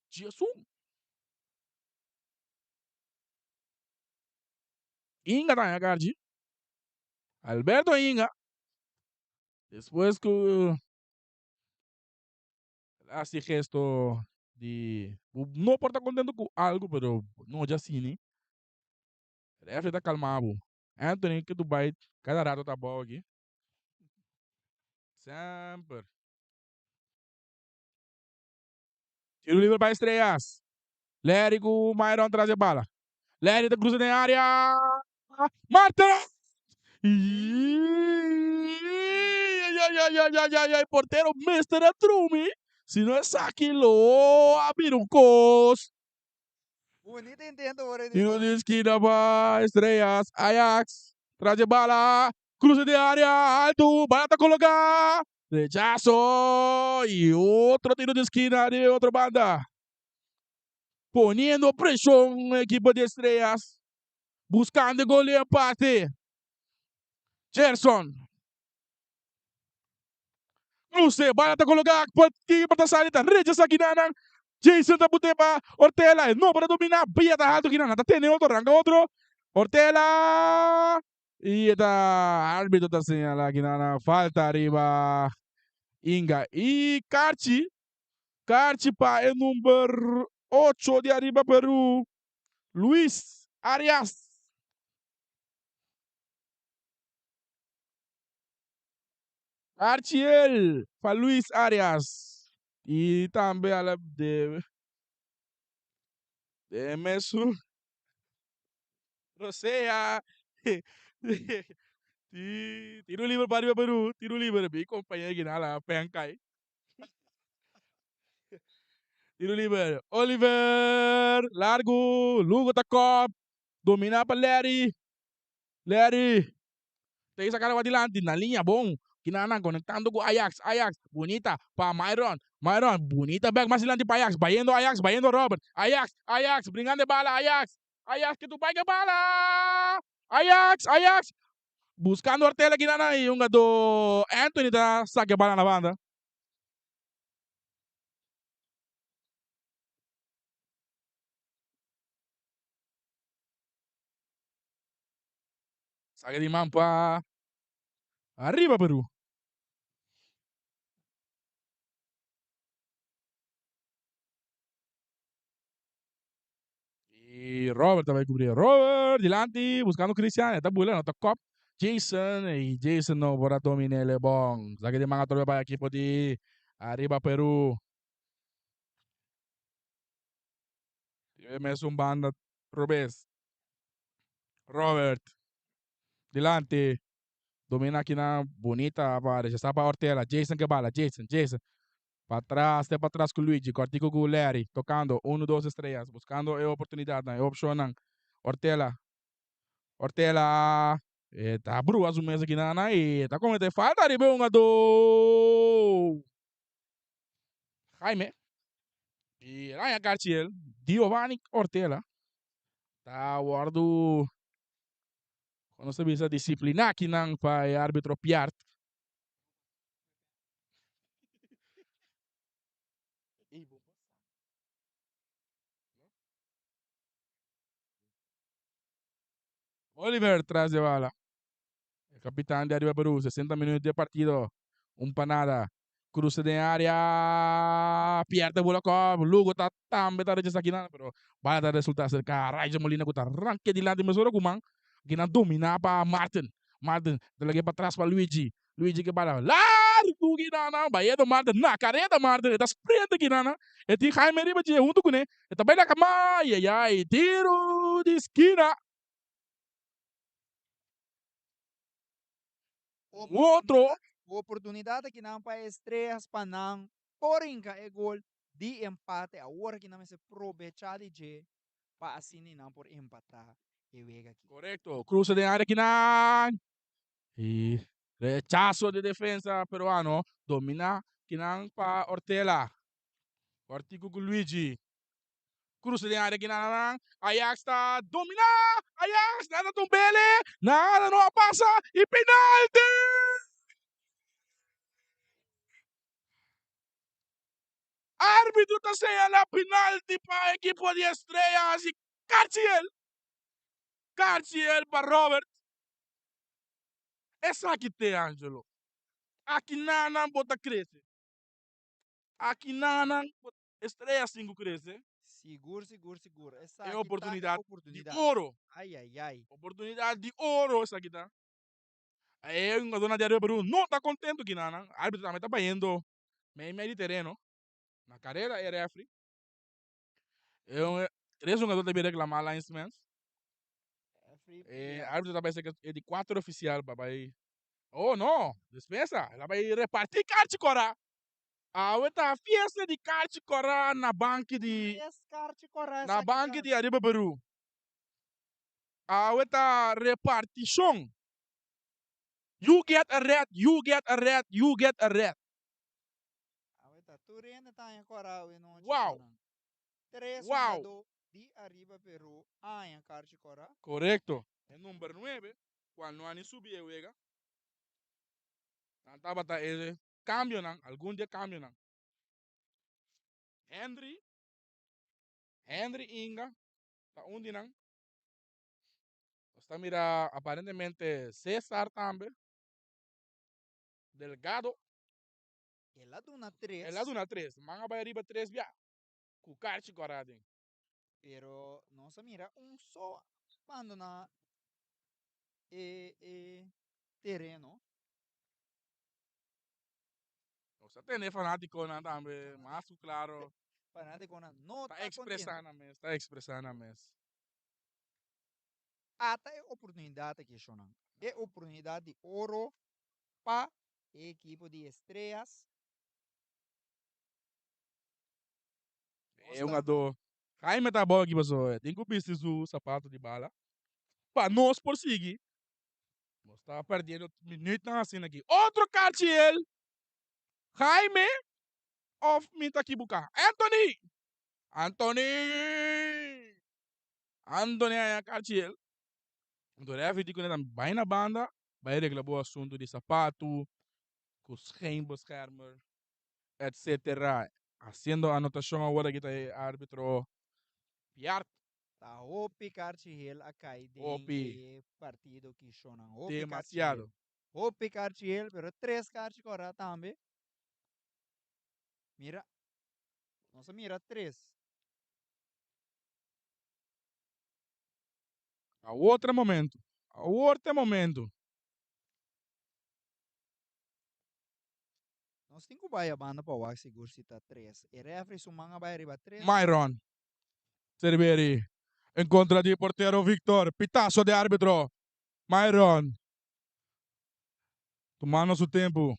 11. Inga ta haña karchi. Alberto Inga, despues ku El a hasi gesto di bo no por ta contento cu algo pero no dja asini. Refri ta calma bo. Anthony ke Dubai cada rato ta abao aki. Semper. Tiro liber pa Estrellas. Larry cu Myron tras e bala. Larry ta cruza den area. Marta! Ay, portero mester a drumi. Si no esaki lo a bira un kos. Bonito intento por ahí. Tiro di esquina pa Estrellas. Ajax tras e bala. Cruza den area alto. Bala ta coloca. Rechazo. Y otro tiro di esquina di otro banda. Poniendo presion equipo di Estrellas. Buscando e gol di empate. Gerson. Cruce, bala ta coloca pa keeper ta sali ta rechaza kinanan. Jason ta bute pa Ortela, e no por a domina, Bia ta halto kinanan ta tene otro, ranca otro. Ortela y e ta arbitro ta señala kinanan falta ariba Inga y Karchi. Karchi pa e number 8 di ariba Peru. Luis Arias. Archiel pa Luis Arias. Y tambe a la de, de mesun Rosea. Tiro libre pa ariba Peru. Tiro libre. Mi compañero guinala penkai. Tiro liber. Oliver. Largo. Lugo ta kop. Domina pa Larry. Larry. Ta isa kara dilanti. Na liña bon. Kinana conectando cu Ajax. Ajax. Bonita pa Myron. Myron. Bonita back mas dilanti pa Ajax. Bayendo Ajax. Bayendo Robert. Ajax. Ajax. Bringando e bala. Ajax. Ajax ke tu bai ke bala. Ajax. Ajax. Buscando Ortela kinana y un gado Anthony ta saca e bala na banda. Saca di man pa arriba Peru. Y Robert ta bai cubri. Robert dilanti buscando Christian. E ta bula, no ta cop. Jason y Jason no por a domina el bon. Saca di man atrobe pa equipo di arriba Peru. E mesun banda robes. Robert dilanti domina akinan bunita pa rechasa pa Ortela. Jason ke bala Jason Jason patras te patras ku Luigi kortiku ku Larry tokando uno dos estrellas buskando e oportunidatnan e opshonnan Ortela Ortela e ta brua su mes akinan i ta komete falta riba e hungadó. Jaime y el aña Carchiel, Giovanni Ortela, ta wordo, como se bisa, disciplina akinan pa e arbitro Piart. Oliver tras de bala. E kapitan di Ariba Peru, 60 minuut di e partido, un pa nada. Cruce den area, pierde bola kop, Lugo ta tambe ta rechasa kinan, pero bala ta resulta serka Raija Molina ku ta ranke dilanti mesora ku man kinan domina pa Martin. Martin ta lag'e patras pa Luigi, Luigi ke bala largu kinan, Bayedo Martin na kareda Martin, e ta sprint kinan, e tin Jaime riba dje huntu kune, e ta bai na kama, ayayay, tiro di skina. Un otro. Oportunidad akinan pa Estrellas pa nan por hinca e gol di empate. Awor aki nan mester probecha di dje pa asina nan por empata e wega aki. Corecto. Cruza den area kinan. Y rechazo di defensa peruano. Domina kinan pa Ortela. Cortico cu Luigi. Cruza den area kinan. Ajax ta domina. Ajax nada ta un bele. Nada no a pasa. Y penalti! Arbitro ta señala penalti pa ekipo di Estrellas y Carciel. Carciel pa Robert. Esaki te Angelo. Aki nanan bo ta crece. Aki nanan Estrella sin cu crece. Sigur, sigur, sigur. Esaki ta e oportunidad di oro. Ay, ay, ay. Oportunidad di oro esaki ta. E hungadornan di Aruba Peru no ta contento kinanan. Arbitro tambe ta bayendo mei mei di tereno. Na carera e refri. E tres hungador ta bin reclama linesmans. E arbitro ta bay ser e di cuatro oficial pa bay. Oh no, despensa. El a bay reparti carchi cora. Awe ta fiesta di karchi kòrá na banki di Tres karchi kòrá na esaki banki ta. di Ariba Peru. Awe ta repartishon. You get a red, you get a red, you get a red. Awe ta tur hende ta haña kòrá awe nochi Wow! shonnan. Tres Wow! hungadó di Ariba Peru a haña karchi kòrá. Korekto. E number nuebe, kual no a ni subi e wega. Nan tabata e Cambionan, algun di e cambionan. Henry, Henry Inga ta un di nan. Nos ta mira aparentemente Cesar tambe. Delgado. El a duna tres. El a duna tres. Man a bai riba tres bia. Ku karchi kòrá den. Pero nos a mira un so bandona e e tereno. Nos ta tende fanaticonan tambe mas cu claro. Fanaticonan no Ta ta expresa contento. nan mes, ta expresa nan mes. Ata e oportunidad aki shonnan. E oportunidad di oro pa e ekipo di Estrellas. E hungador Jaime ta abou aki pasobra e tin cu bisti su sapato di bala pa nos por sigui. Nos ta perdiendo minuutnan asina aki. Otro karchi el. Jaime of mi ta kibuka? Anthony! Anthony! Anthony haña karchi el. Anto referee di ku nan bai na banda, bai regla bo asuntu di sapatu, ku scheenbeschermer, etc. Haciendo anotashon awor aki ta e arbitro Piart. Ta hopi karchi hel a kai den Hopi. e partido ki shonnan. Hopi karchi hel. Demasiado. Hopi karchi hel, pero tres karchi kòrá tambe. Mira, nos a mira tres. Awor ta e momento. Awor ta e momento. Nos tin ku bai a banda pa wak sigur si ta tres. E refri su man a bai riba tres. Myron. Cerveri en kontra di portero Victor. Pitazo di arbitro. Myron tumando su tempu.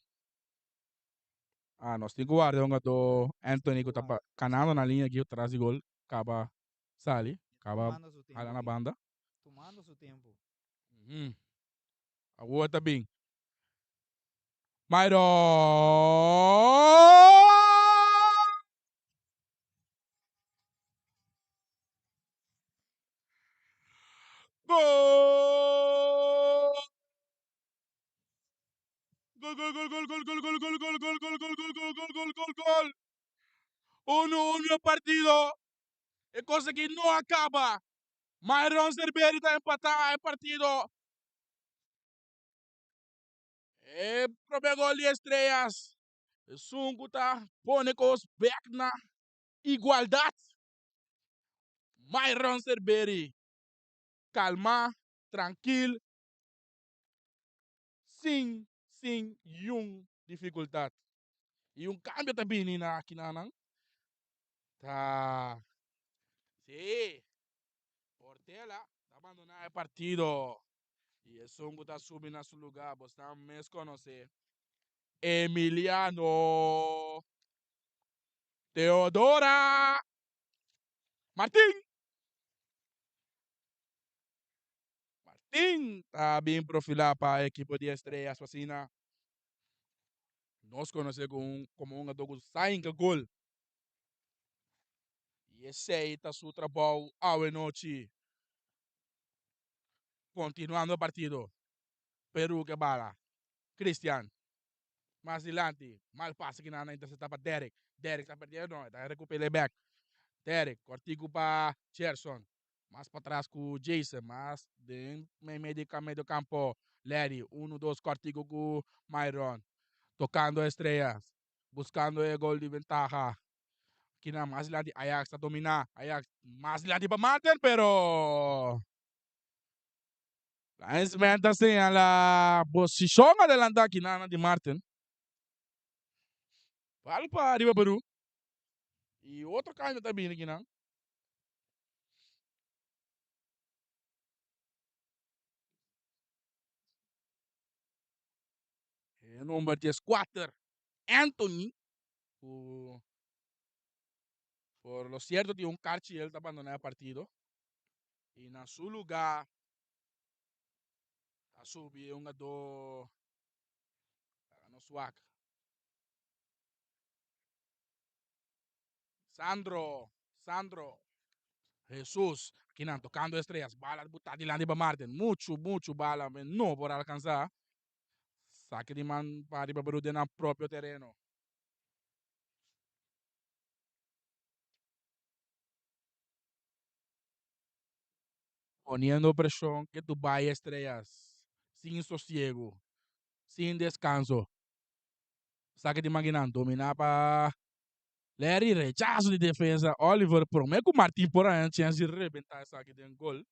Ah, nos tin ku warda hungadó Anthony ku ta kanando na liña aki tras di gol kaba sali, kaba hala na banda. Tumando su tempu. Awor ta bin. Myron! Gol! Gol, gol, gol, gol, gol, gol, gol, gol, gol, gol, gol, gol, gol, gol, gol, gol, gol, gol. Uno, uno e partido. E kos aki no a kaba. Myron Cerveri ta empatá e partido. E promé gol di Estrellas. Esun ku ta pone kos bek na igualdat. Myron Cerveri kalma, trankil, sin sin yun difikultat. I un kambio ta bini na akinanan. Ta sí, Portela ta bandoná e partido. I esun ku ta subi na su lugá, bosnan mes konosé, Emiliano Teodora Martin. Martin ta bin profilá pa ekipo di Estrellas pa asina nos konosé komo un hungadó ku sa hinka gol. I esei ta su trabou awe nochi. Kontinuando e partido, Peru ke bala. Cristian mas dilanti, mal pase kinan a intercepta pa Derrick. Derrick ta perdiendo, no, e ta recupera e bek. Derrick, kortiku pa Gerson. Mas patras ku Jason, mas den meimei di medio kampo Larry, unu dos kòrtiku ku Myron, tokando Estrellas, buskando e gol di bentaha. Kinan mas dilanti Ajax ta dominá, Ajax mas dilanti pa Marten pero linesman ta señala posishon adelantá kinan di Marten. Bal pa riba Peru i otro kambio ta bini kinan. E number dieskuater, Anthony, ku por lo sierto tin un karchi el ta bandoná e partido i na su lugá ta subi e hungadó laga nos wak. Sandro, Sandro, Jesus, kinan tocando estrellas, bala buta dilanti pa Martin, mucho, mucho bala, no por alcanza. Saque di man pa riba Peru den nan propio tereno. Poniendo presion ke tu bai Estrellas, sin sosiego, sin descanso. Saque di man kinan domina pa Larry, rechaso di defensa Oliver prome ku Martin por haña chens di rebenta esaki den gol.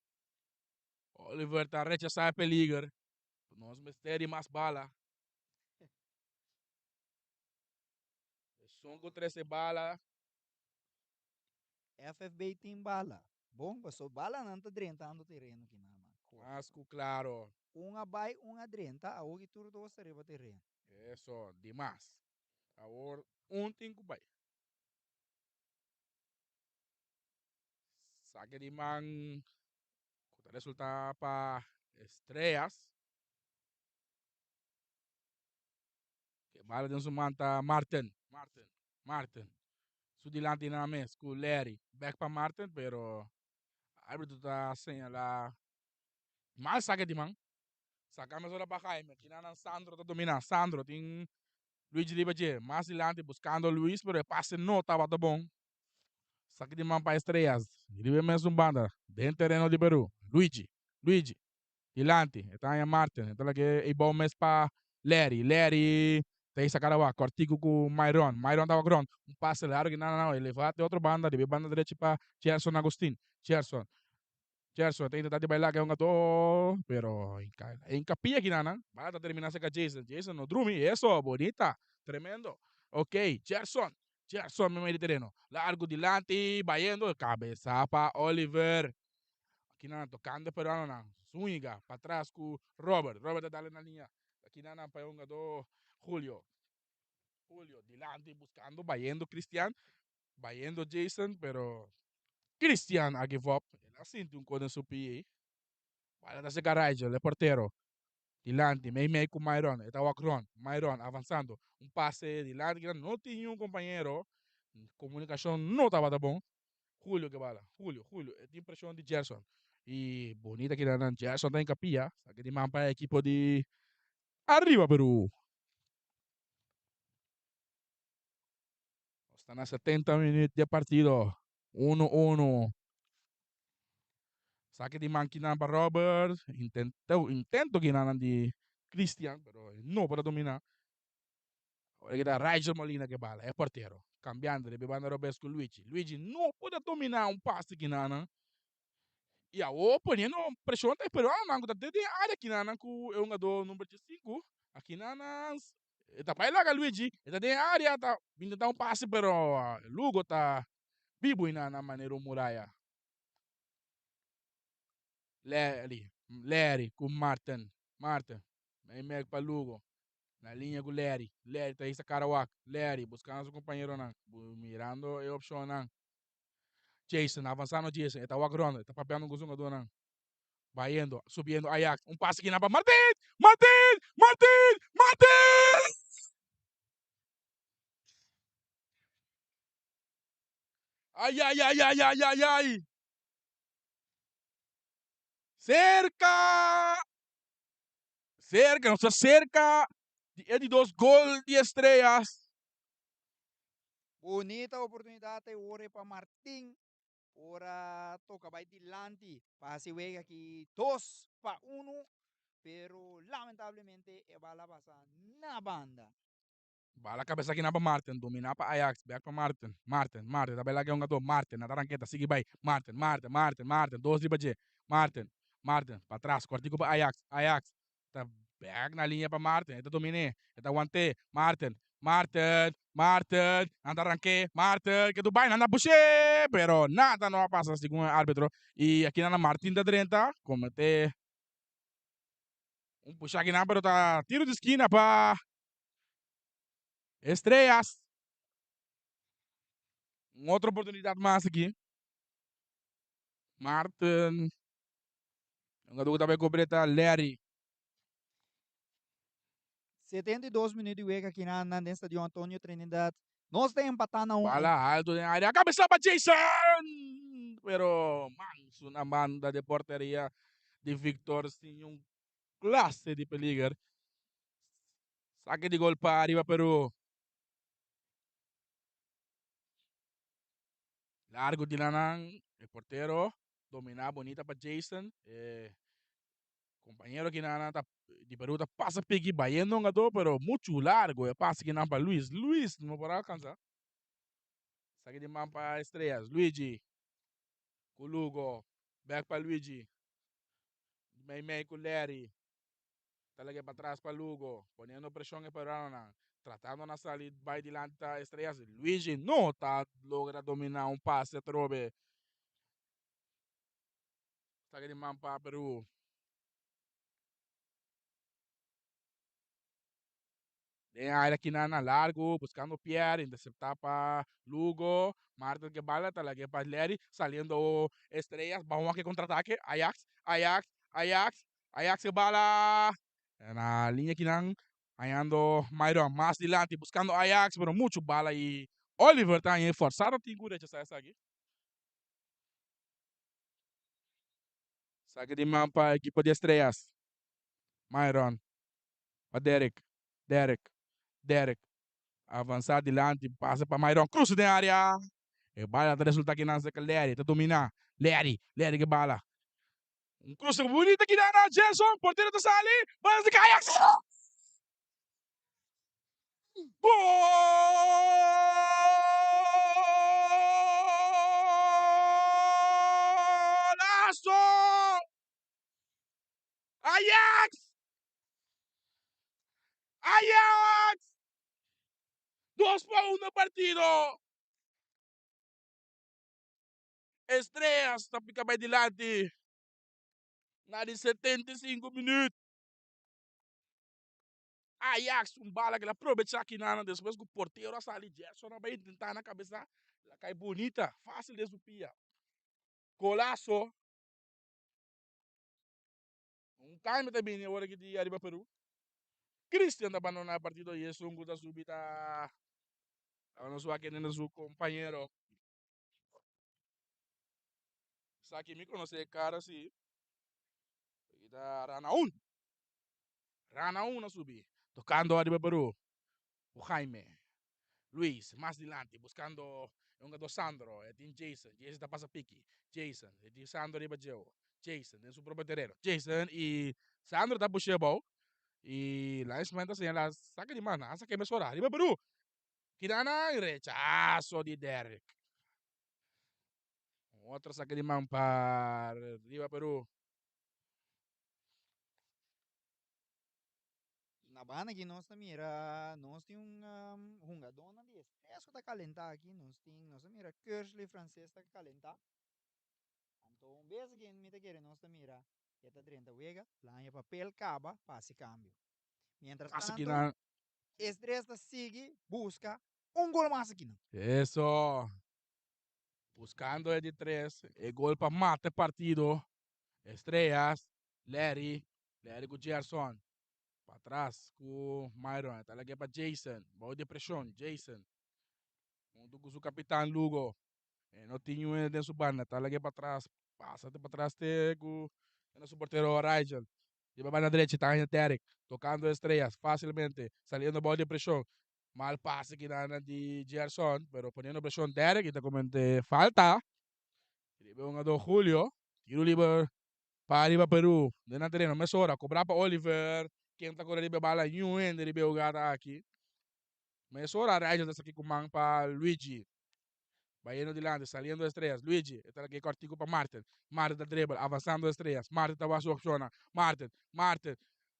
Oliver ta rechasa e peliger. Nos mester di mas bala. Esun ku trese bala. FFB tin bala. Bon, paso balanan ta drentando tereno kinan man. Mas ku klaro. Un a bai, un a drenta, awor ki tur dos ta riba tereno. Eso, dimas. Awor un tin ku bai. Sake di man ku ta resulta pa Estrellas. Ke bala den su man ta Marten. Marten, Marten. Su dilanti nan mes ku Larry. Bek pa Marten pero arbitro ta señala mal sake di man. Saka mesora pa Jaime. Kina nan Sandro ta domina. Sandro tin Luigi riba dje. Mas dilanti buscando Luis pero e pase no tabata bon. Saki di man pa Estrellas. Riba e mesun banda. Den tereno di Peru. Luigi. Luigi. Dilanti. E ta haña Martin. E ta lag'e e bou mes pa Larry. Larry ta hisa kada wak. Kòrtiku ku Myron. Myron ta wak rònt. Un pase largu nan nan. E levá te otro banda. Riba e banda drechi pa Gerson Agustin. Gerson. Gerson ta intentá di baila ku e hungadó, pero e hinkapia kinanan. Bala ta terminá serka Jason. Jason no drumi. Eso, bonita. Tremendo. Ok, Gerson. Gerson meimei di tereno. Largu dilanti, bayendo, kabesa pa Oliver. Akinan tokando e peruanonan. Zúñiga patras ku Robert. Robert ta dale na liña. Akinan pa e hungadó Julio. Julio dilanti buskando, bayendo Cristian. Bayendo Jason, pero Cristian a give up. El a sinti un kos den su pie. Bala ta seka Rigel, e portero. Dilanti, mei mei ku Myron. E ta wak rond. Myron avansando. Un pase dilanti kinan no tin niun kompañero. Komunikashon no tabata bon. Julio ke bala. Julio, Julio. E tin preshon di Gerson. I bonita kinan Gerson ta hinkapia. Saki di man pa e ekipo di Arriba Peru. Nos ta na 70 minuut di e partido. Uno uno. Saki di man kinan pa Robert. Intento, intento kinanan di Christian, pero no por a domina. Ahora kita Rigel Molina ke bala, e portero. Cambiando riba e banda robes ku Luigi. Luigi no por a domina un pase kinanan. I awor poniendo presion ta e peruanonan ku ta den área kinanan ku e hungadó number 15. Akinanan e ta bai laga Luigi, e ta den área ta intentá un pase pero Lugo ta bibu einan manera un muraya. Larry, Larry ku Martin, Martin mei pa Lugo na liña ku Larry, Larry ta hisa kara wak, Larry buskando su kompañeronan, mirando e opshonnan. Jason, avansando Jason, e ta wak rond, e ta papiando ku su hungadónan. Bayendo, subiendo Ajax, un pase kinan pa Martin! Martin! Martin! Martin! Ay, ay, ay, ay, ay, ay, ay! Serka! Serka, nos ta serka di e di dos gol di Estrellas. Bunita oportunidat e ora pa Martin ora toka bai dilanti pa hasi wega aki 2-1, pero lamentablemente e bala pasa na banda. Bala kabesa kinan pa Martin, domina pa Ajax, bek pa Martin, Martin, Martin ta bai laga e hungadó, Martin na ta ranketa, sigui bai, Martin, Martin, Martin, Martin, dos riba dje, Martin, Martin, patras, kòrtiku pa Ajax, Ajax, ta bek na liña pa Martin, e ta domin'é, e ta want'é, Martin, Martin, Martin, nan ta rank'é, Martin, ke tu bai, nan ta push'é, pero nada no a pasa segun e arbitro, i aki nan Martin ta drenta, kometé un pushá akinan, pero ta tiro di skina pa Estrellas. Un otro oportunidat mas aki. Martin. Hungadó ku ta bai kobr'é ta Larry. 72 minuut di wega aki nan den Stadion Antonio Trinidad. Nos ta empatá na un. Bala alto den área. Kabesa pa Jason! Pero Mansu na banda de porteria di Victor sin un klase di peliger. Sake di gol pa Arriba Peru. Largo di lanan, e portero domina bonita pa Jason. E compañero kinan ta di Peru ta pasa piki bayendo un hungador, pero mucho largo e pase kinan pa Luis. Luis no por alcansa. Sake di man pa Estrellas. Luigi ku Lugo. Back pa Luigi. Mei mei ku Larry. Ta lag'é patras pa Lugo. Poniendo preshon e peruanonan. Tratando na sali bai dilanti ta Estrellas. Luigi no ta logra dominá un pase atrobe. Saki di man pa Peru. Den área kinan na largo, buscando Pierre, interceptá pa Lugo. Martin ke bala, ta lag'é pa Larry, saliendo Estrellas, ban wak e contraataque, Ajax, Ajax, Ajax, Ajax ke bala. Na liña kinan, hañando Myron mas dilanti, buscando Ajax, pero mucho bala y Oliver ta haña e forzado tin cu rechasa esaki. Saki di man pa ekipo di Estrellas. Myron pa Derrick, Derrick, Derrick avansa dilanti, pasa pa Myron, cruza den area. E bala ta resulta kinan cerca Larry, ta domina. Larry, Larry ke bala. Un cruza bonita kinan na Gerson, portero ta sali, bala ta cay. Golazo! Ajax! Ajax! 2 pa 1 e partido. Estrellas ta pica bay dilanti na di 75 minuut. Ajax un bala cu el a probecha aki despues cu portero a sali. Gerson a bay intenta na cabeza. El a cay bunita, facil den su pia. Golazo. Un cambio ta bini awor aki di Arriba Peru. Christian ta abandona e partido y esun cu ta subi ta nos wak kende su compañero. Esaki mi conoce e cara si. Aki ta Ranaun. Ranaun a subi. Tocando Arriba Peru. Cu Jaime. Luis mas dilanti buscando e hungador Sandro. E tin Jason. Jason ta pasa piki. Jason. E tin Sandro riba djeu. Jason den su propio tereno. Jason y Sandro ta pushe abou. Y linesman ta señala saca di man. A saca mesora. Riba Peru. Kidana rechazo di Derek. Otro saque di man pa Riba Peru. Na banda aki nos ta mira, nos tin un hungadónan di Estrellas ku ta kalentá aki. Nos tin, nos ta mira Kersley Frances ta kalentá. Anto un bes aki mi ta kere nos ta mira e ta drenta wega, laña papel kaba pa hasi kambio. Mientras Pasa tanto, kinan. Estrellas ta sigui buska un gol mas akinan. Eso. Buscando e di tres. E gol pa mata e partido. Estrellas, Larry, Larry cu Gerson. Patras cu Myron. Ta lag'e pa Jason. Bou di presion, Jason. Hunto cu su capitan Lugo. E no tin un den su banda. Ta lag'e patras. Pasa te patras te cu su portero Rigel. Riba banda derecha ta haña Derek. Tocando Estrellas facilmente. Saliendo bou di presion. Mal pase kinan di Gerson. Pero poniendo presion Derek y ta comete falta. Riba hungador Julio. Tiro liber pa Arriba Peru. Den nan tereno mesora. Cobra pa Oliver. Ken ta core riba bala? Niun hende riba e hugada aki. Mesora Rigel ta saki cu man pa Luigi. Bayendo dilanti, saliendo Estrellas. Luigi, e ta lag'e cortico pa Martin. Martin ta dribble, avanzando Estrellas. Martin ta wak su opcionnan. Martin, Martin.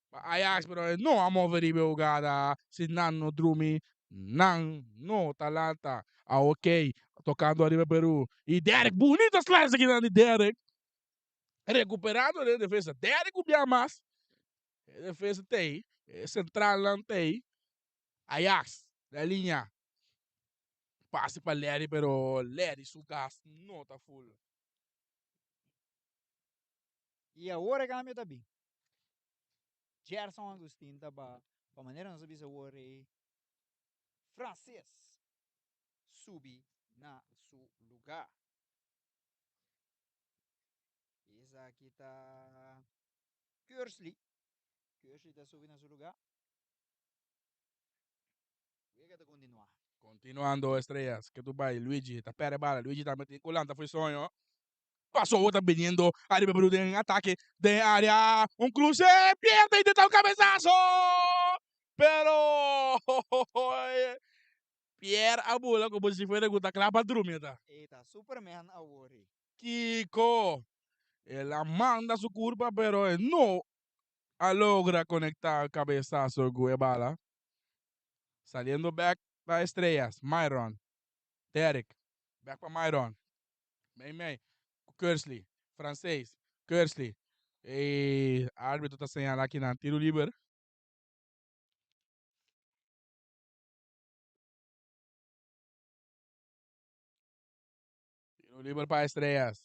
Pa Ajax, pero e no a move riba e hugada. Si nan no drumi, nan no ta lanta. Ah, ok. Tocando Arriba Peru. Y Derek, bunita slice aki nan di Derek. Recuperando den defensa. Derek un bia mas. E defensa t'ey. E centralnan t'ey. Ajax, na linea. Pase pa Larry, pero Larry su gas no ta full. Y awor e cambio ta bin. Gerson Agustin ta ba, pa manera nos a bisa awor e Frances subi na su lugar. Esaki ta Kersley. Kersley ta subi na su lugar. Wega ta continua. Continuando Estrellas, que tu bay, Luigi, ta perde bala, Luigi tambe tin cu lanta fo'i soño. Paso ta biniendo ariba Peru den atake den area, un cruce, pierde intenta un cabezazo, pero Pierre a bula como si fuera cu ta cla pa drumi ta. E ta Superman awor. Kiko, el a manda su curpa pero e no a logra conecta cabezazo cu e bala. Saliendo back pa Estrellas, Myron, Derek, back pa Myron, mei mei, cu Kersley, Frances, Kersley, e arbitro ta señala aki nan tiro liber. Tiro liber pa Estrellas.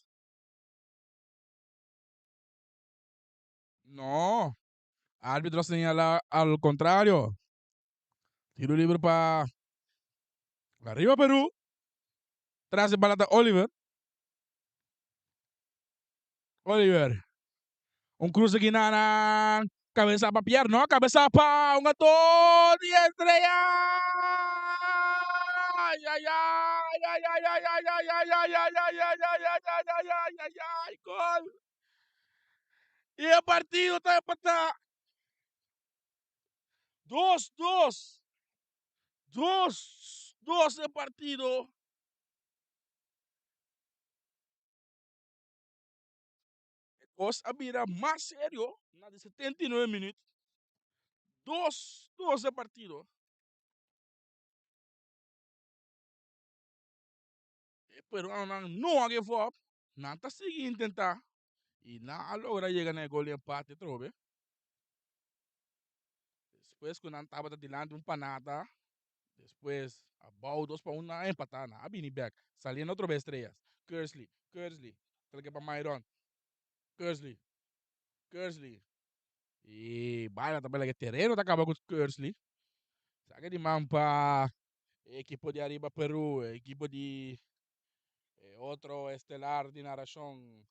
No, arbitro a señala al contrario. Tiro liber pa Arriba Peru. Tras e bala ta Oliver. Oliver. Un cruce aki na cabeza pa Pierre. No, cabeza pa un gato di Estrella. Ay, ay, ay, ay, ay, ay, ay, ay, ay, ay, ay, ay, ay, ay, ay, ay, ay, ay, ay, ay, gol. Y e partido ta empata. 2-2. 2-2 e partido. E cos a bira mas serio na di 79 minuut. 2-2 e partido. peruanonan no a give up, nan ta sigui intentá i nan a logra yega na e gol di empate atrobe. Despues ku nan tabata dilanti un panata, despues a bou dos pa un nan a empatá, nan a bini bèk, saliendo atrobe Estrellas. Kersley, Kersley, ta leke pa Myron, Kersley, Kersley, i baila ta baila ke tereno ta kaba ku Kersley. Saka di man pa e ekipo di Ariba Peru, e ekipo di e otro estelar di narashon,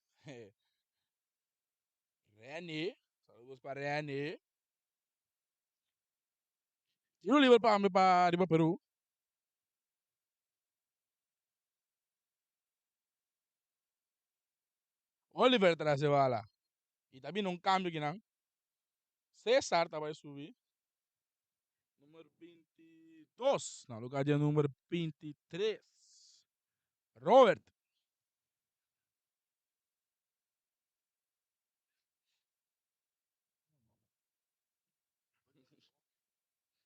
Renny. Saludos pa Renny. Tiro liber pa pa Ariba Peru. Oliver tras e bala. Y ta bini un cambio kinan. Cesar ta bay subi. Numero 22. Na lugar di numero 23. Robert.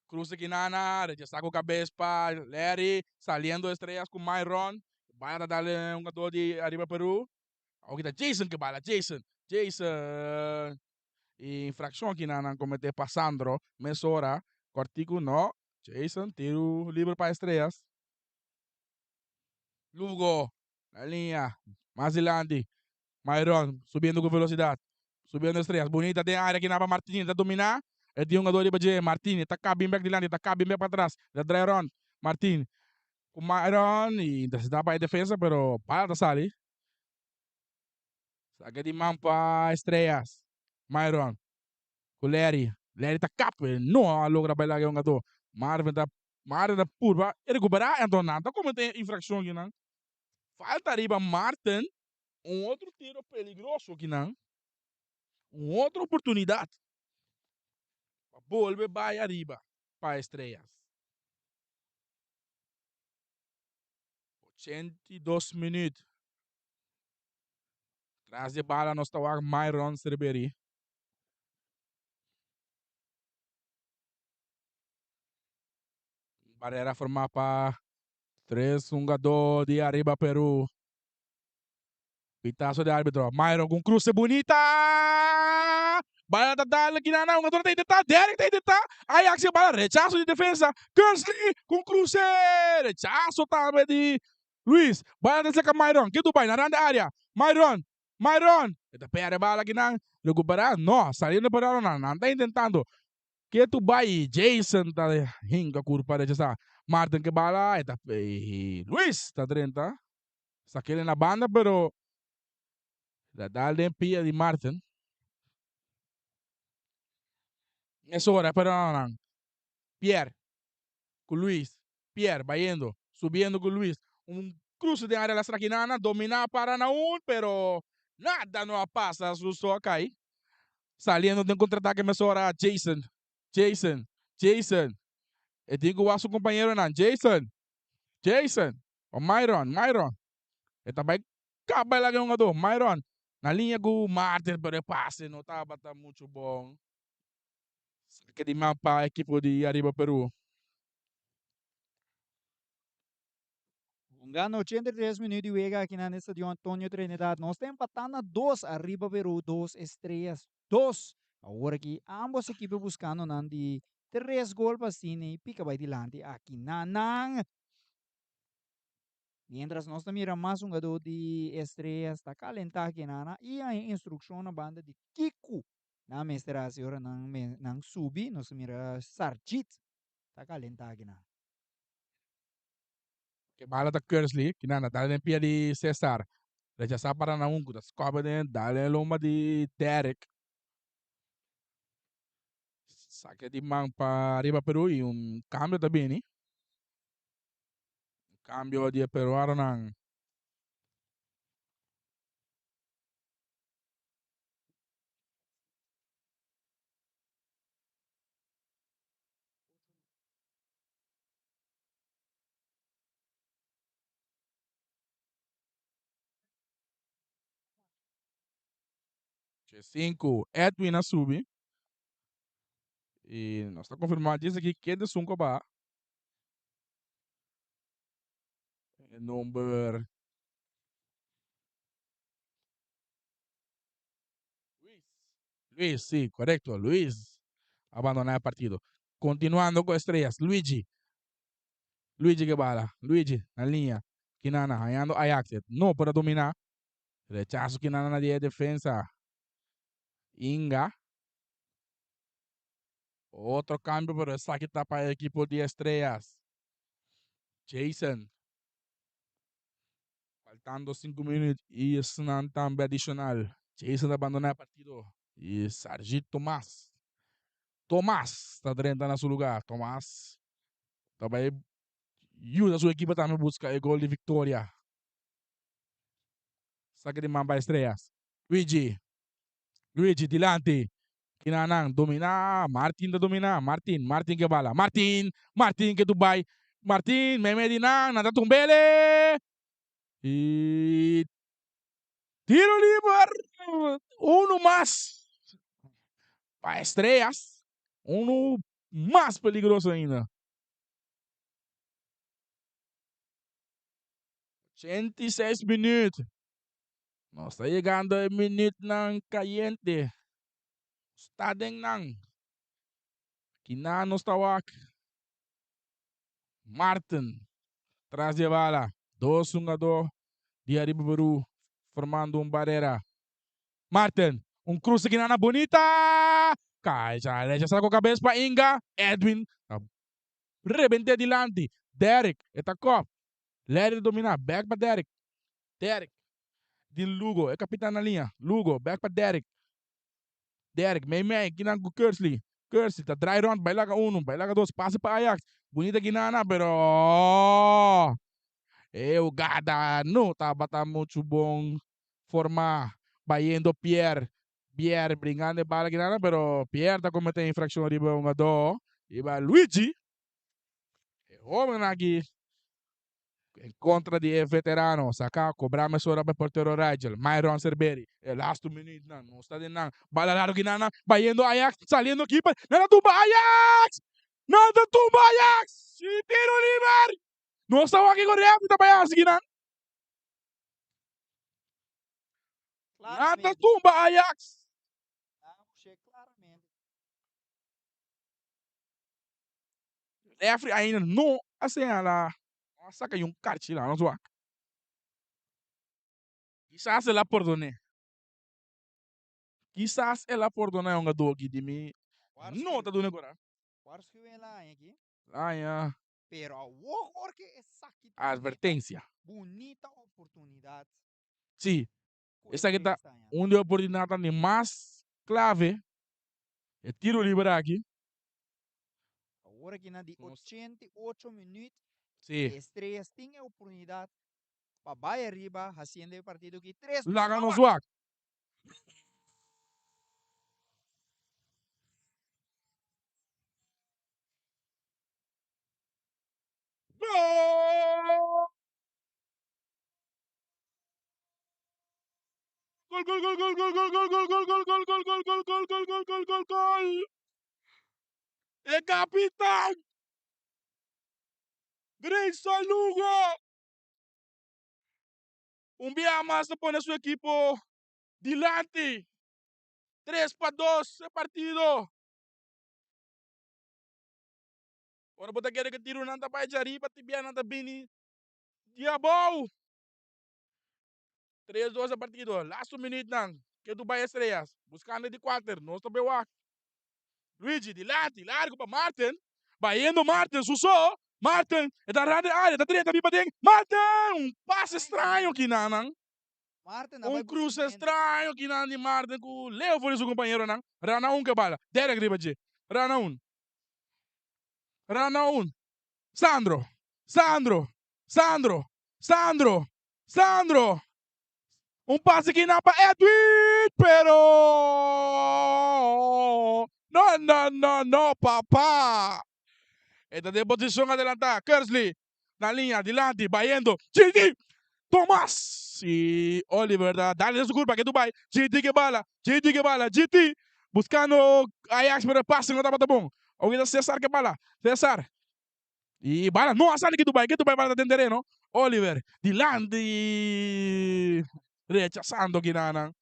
Cruce Quinana, rechazá cu cabez pa Larry, saliendo Estrellas cu Myron. Bala ta dale un jugador di Arriba Peru. Awor kita Jason ke bala, Jason, Jason. Infraccion Quinana comete pa Sandro. Mesora, cortico no. Jason, tiro libre pa Estrellas. Lugo, na linea, mas dilanti. Myron, subiendo cu velocidad. Subiendo Estrellas. Bunita den area kinan pa Martini. Ta domina. E tin hungador riba dje. Martini ta kap bin bek dilanti. Ta kap bin bek patras. Ta draai rond. Martin cu Myron. Y intercepta pa e defensa pero bala ta sali. Saca di man pa Estrellas. Myron cu Larry. Larry ta kap. No a logra bay laga e hungador. Marvin ta Martin ta purba recupera. Enton nan ta comete infraccion kinan. Falta riba Martin. Un otro tiro peligroso kinan. Un otro oportunidad pa bolbe bay ariba pa Estrellas. 82 minuut. Tras di bala nos ta wak Myron Cerveri. Barrera forma pa tres hungador di Arriba Peru. Pitazo di arbitro. Myron con cruce bunita. Bala ta dal aquí na hungador ta intenta. Derek ta intenta. Ajax e bala rechazo di defensa. Kersley con cruce. Rechazo tambe di Luis. Bala ta cerca Myron. Ke Dubai na rand area. Myron. Myron. E ta perde bala aki nan. Recupera. No. Saliendo por nan. Nan ta intentando. Ke tu bai Jason ta hinka kurpa rechasá. Martin ke bala e ta Luis ta drenta. Sakele na banda pero ta dal den pia di Martin. Mesora pero nan Pierre ku Luis. Pierre bayendo subiendo ku Luis. Un cruce den area la Strakinana domina para Naun pero nada no a pasa su so a kai. Saliendo den contraataque mesora Jason. Jason. Jason. E tin cu wak su compañeronan. Jason. Jason. O Myron. Myron. E ta bay caba el laga e hungador. Myron. Na liña cu Martin pero e pase no tabata mucho bon. Saque di man pa equipo di Arriba Peru. Hungando 83 minuut di wega aki na Estadio Antonio Trinidad. Nos ta empatá na 2 Arriba Peru 2 Estrellas 2. Awor aki ambos ekipo buscando nan di 3 gol pa asina y pica bay dilanti aki na nan. Mientras nos ta mira mas hungador di Estrellas ta calenta aki na nan y hay instruccion na banda di Kiku nan mester haci ora nan nan subi. Nos ta mira Sarjit ta calenta aki nan. Ke bala ta Kersley, kinan ta dal den pia di Cesar. Rechasá para Naun ku ta skope den dal den lomba di Derrick. Sake di man pa riba Peru i un kambio ta bini. Un kambio di e peruanonan. 5, Edwin a subi. I nos ta konfirmá djis aki ken ta esun ku a baha. E number. Luis, si, korekto. Luis a bandoná e partido. Kontinuando ku Estrellas, Luigi. Luigi ke bala. Luigi na liña. Kinana hañando Ajax. E no por a dominá. Rechaso Kinana na di e defensa. Inga. Otro kambio pero esaki ta pa e ekipo di Estrellas. Jason. Faltando sinku minüt i esnan tambe adishonal. Jason ta bandoná e partido i Sargit Tomas. Tomas ta drenta na su lugá. Tomas ta bai yuda su ekipo tambe buska e gol di viktoria. Saki di man pa Estrellas. Luigi. Luigi dilanti. Kinanan dominá. Martin ta dominá. Martin, Martin ke bala. Martin! Martin ke Dubai. Martin meimei di nan. Nan ta tumb'ele. I tiro liber. Unu mas pa Estrellas. Unu mas peligroso ainda. 86 minuut. Nos ta yegando e minuutnan kayente. Sta den nan. Kina nos ta wak. Martin tras di e bala. Dos hungadó di Ariba Peru formando un barera. Martin, un kruse kinana bunita! Kai cha rechasá ku kabes pa Inga. Edwin ta rebent'é dilanti. Derrick e ta kòp. Larry ta dominá. Bèk pa Derrick. Derrick di Lugo, e kapitan na liña. Lugo, bèk pa Derrick. Derrick, mei mei, kinan ku Kersley. Kersley ta draai rònt, bai laga unu, bai laga dos, pase pa Ajax. Bunita kinana, pero e hugada no tabata muchu bon formá. Bayendo Pierre. Pierre bringando e bala kinana, pero Pierre ta kometé infrakshon riba e hungadó, riba Luigi. E hóbennan aki En kontra di e veterano saka kobra mesora pa e portero Rigel. Myron Cerveri e lastu minuutnan no sta den nan. Bala largo kinan bayendo Ajax saliendo keeper nan ta tumba Ajax! Nan ta tumba Ajax! Y tiro liber! No sta wak kiko refri ta bay hasi kinan. Nan ta tumba Ajax! Refri ainda no a señala, no a saca yun karchi la nos wak. Kisas el a pordoné. Kisas el a pordoná e hungadó aki di mi no ta duna kora. Waarschuwing el a haña aki. El a haña. Pero awor Jorge esaki ta Advertencia. Bunita oportunidad. Sí, esaki ta un di e oportunidadnan di mas clave. E tiro liber aki. Awor aki na di 88 minuut, Sí. Estrellas tin e oportunidad pa bai ariba haciendo e partido aki tres Laga nos wak. Gol! Gol gol gol gol gol gol gol gol gol gol gol gol gol gol gol gol gol gol gol gol E kapitan Grayson Lugo un bia mas ta pone su ekipo dilanti 3-2 e partido. Ora bo ta kere ku tirunan ta bai djariba ti bia nan ta bini di abou. 3-2 e partido. Lastu minuutnan. Ke Dubai Estrellas buskando di kuater. Nos ta bay wak. Luigi dilanti largo pa Martin. Bayendo Martin su so. Martin e ta rand e area ta drenta biba den. Martin! Un pase straño kinanan. Un kruse straño kinan di Martin ku leu for di su kompañeronan. Rana un ke bala. Derek riba dje. Rana un. Rana un. Sandro. Sandro. Sandro. Sandro! Sandro! Un pase kina pa Edwin, pero no, no, no, no, papa. E ta den posicion adelanta. Kersley na liña dilanti, bayendo. GT! Thomas! Y Oliver ta dale den su curpa, ke tu bay. GT ke bala, GT ke bala, GT! Buscando Ajax, pero e pase no tabata bon. Awor ta Cesar ke bala. Cesar Y bala no a sali ki Dubai, ki Dubai bala ta den tereno. Oliver dilanti rechasando kinanan.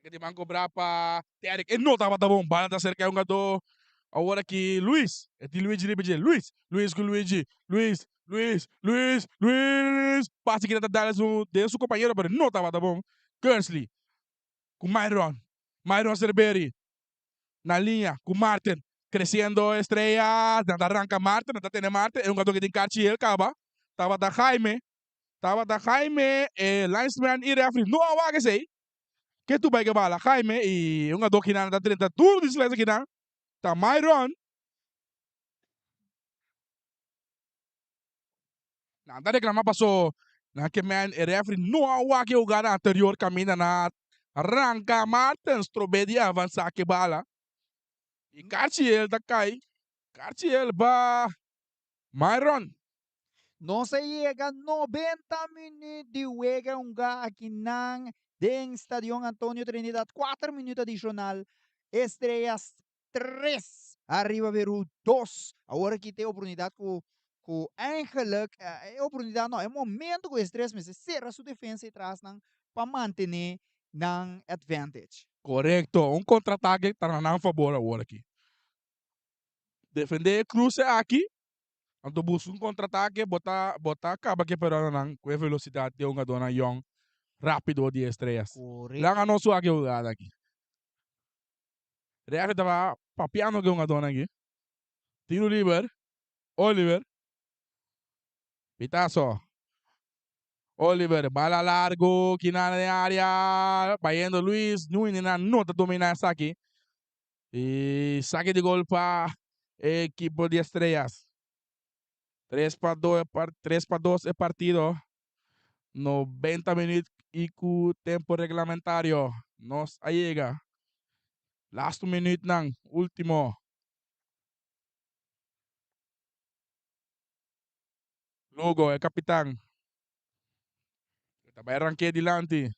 Saque di man cobrá pa Derek. E no tabata bon. Bala ta cerca e hungadó. Awor aki Luis. E tin Luigi riba dje. Luis. Luis cu Luigi. Luis. Luis. Luis. Luis. Pase kina ta dal su den su compañero pero no tabata bon. Kersley cu Myron. Myron Cerberry. Na liña cu Martin. Creciendo Estrella. Nan ta ranca Martin. Nan ta tene Martin. E hungadó ki tin karchi el caba. Tabata Jaime. Tabata Jaime e linesman y referee no a wak esey. Ke tu bay ke bala Jaime y un hungador kinan ta drenta duro di sles akinan ta Myron. Nan ta reclama paso nan ke men e referee no a wak e hugada anterior caminda nan a ranca Martens trobe di avansa ke bala y Carchiel ta cay. Carchiel ba Myron. Nos a yega 90 minuut di wega hunga akinan den Stadion Antonio Trinidad. 4 minuut adicional. Estrellas 3, Arriba Peru 2. Awor aki ta e oportunidad cu cu eigenlijk e oportunidad no, e momento cu Estrellas mester cera su defensa y trasnan pa mantene nan advantage. Corecto, un contraataque ta na nan fabor awor aki. Defende e cruce aki Anto busca un contraataque, bo ta bo ta caba cu e peruanonan cu e velocidad di e hungadornan yong rapido di Estrellas. Correcto. Laga nos wak e hugada aki. Refe taba papiando cu e hungadornan aki. Tiro liber, Oliver. Pitazo. Oliver, bala largo, kina den area, bayendo Luis, Nuinina no ta domina esaki. Y saque di gol pa e equipo di Estrellas. 3 pa 2, 3 pa 2 e partido. 90 minuut y cu tempo reglamentario. Nos a yega. Laatste minuut nan, ultimo. Lugo, e capitan. Ta bay ranke dilanti.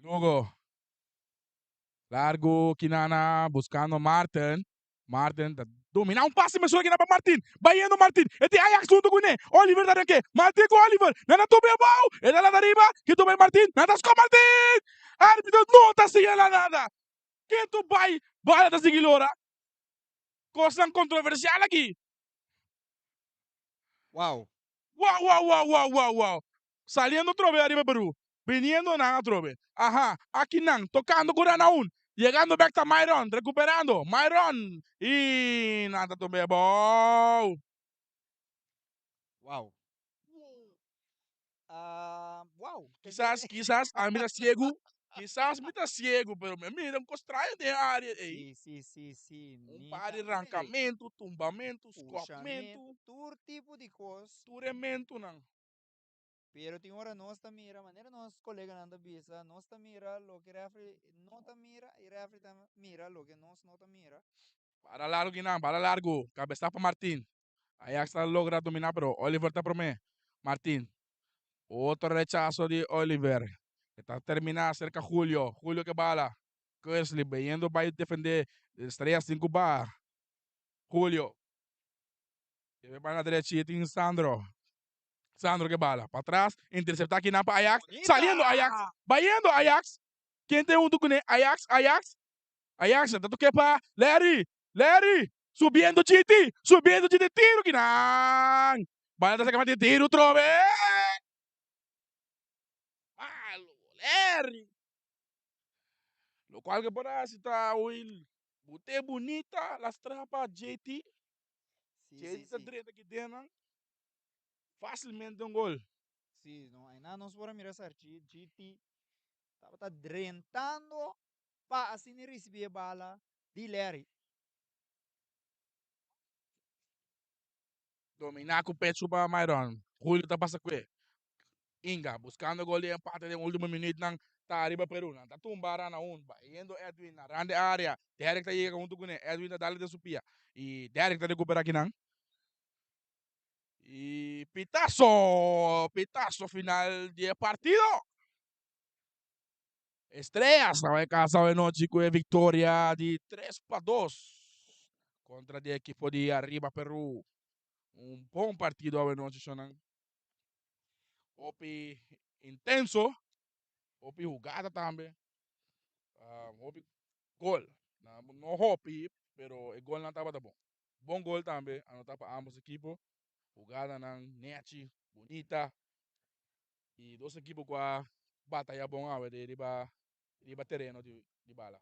Lugo. Largo Kinana buscando Martin. Martin ta domina un pase mesora Kinana pa Martin. Bayendo Martin. E tin Ajax hunto cune. Oliver ta renke. Martin cu Oliver. Nan ta tubi abao. E ta lanta riba. Ki tubi Martin. Nan ta score Martin! Arbitro no ta señala nada. Ketu bay. Bala ta sigui lora. Cosnan controversial aki. Wow. Wow wow wow wow wow wow Saliendo atrobe ariba Peru Biniendo nan atrobe Aha aki nan Tocando cu Ranaun Yegando bek ta Myron Recuperando Myron Y nan ta tumbe abou. Wow. Ah, wow. Kisas, kisas ami ta ciegu, kisas mi ta ciegu, pero mi a mira un cos straño den e area ey. Sí, sí, sí, sí. Un Ni par di ta mira. rancamento, tumbamento, Pushamento, scopmento. tur tipo di cos. Tur e mentonan. Pero tin ora nos ta mira, manera nos coleganan ta bisa, nos ta mira loke refri no ta mira y refri ta mira loke nos no ta mira. Para largo kinan, para largo. Cabeza pa Martin. Ajax ta logra domina pero Oliver ta prome. Martin. Otro rechazo di Oliver. E ta termina cerca Julio. Julio ke bala. Kersley beyendo bay defende Estrella 5 ba. Julio. Debe banda derechi tin Sandro. Sandro ke bala. Patras. Intercepta kinan pa Ajax. Saliendo Ajax. Bayendo Ajax. Ken tin hunto kune? Ajax, Ajax. Ajax ta toke pa Larry. Larry. Subiendo GT. Subiendo GT. Tiro kinan. Bala ta saca tiro trobe. Malo, Larry. Lo cual que por haci ta Will. Bute bonita las trapa JT. Sí, JT sí, ta sí. drenta aquí den. Fácilmente un gol. Sí, no, ahí nos por a mira Sarchi, GT tabata drentando pa asina ricibi e bala di Larry. Domina cu pecho pa Myron. Julio ta pasa cu e. Inga buscando gol di empate den ultimo minuutnan ta ariba Peru. Nan ta tumba rana un. Bayendo Edwin na rand di area. Derek ta yega hunto cune. Edwin ta dale den su pia. Y Derek ta recupera akinan. Y pitazo! Pitazo final di e partido. Estrellas ta bai casa awe nochi cu e victoria di 3-2 contra di equipo di Arriba Peru. Un bon partido awe nochi, shonnan. Hopi intenso. Hopi hugada tambe. Hopi gol. No hopi, pero e golnan tabata bon. Bon gol tambe anota pa ambos ekipo. Hugadanan nechi, bunita. Y dos ekipo cu a bataya bon awe de riba riba tereno di di bala.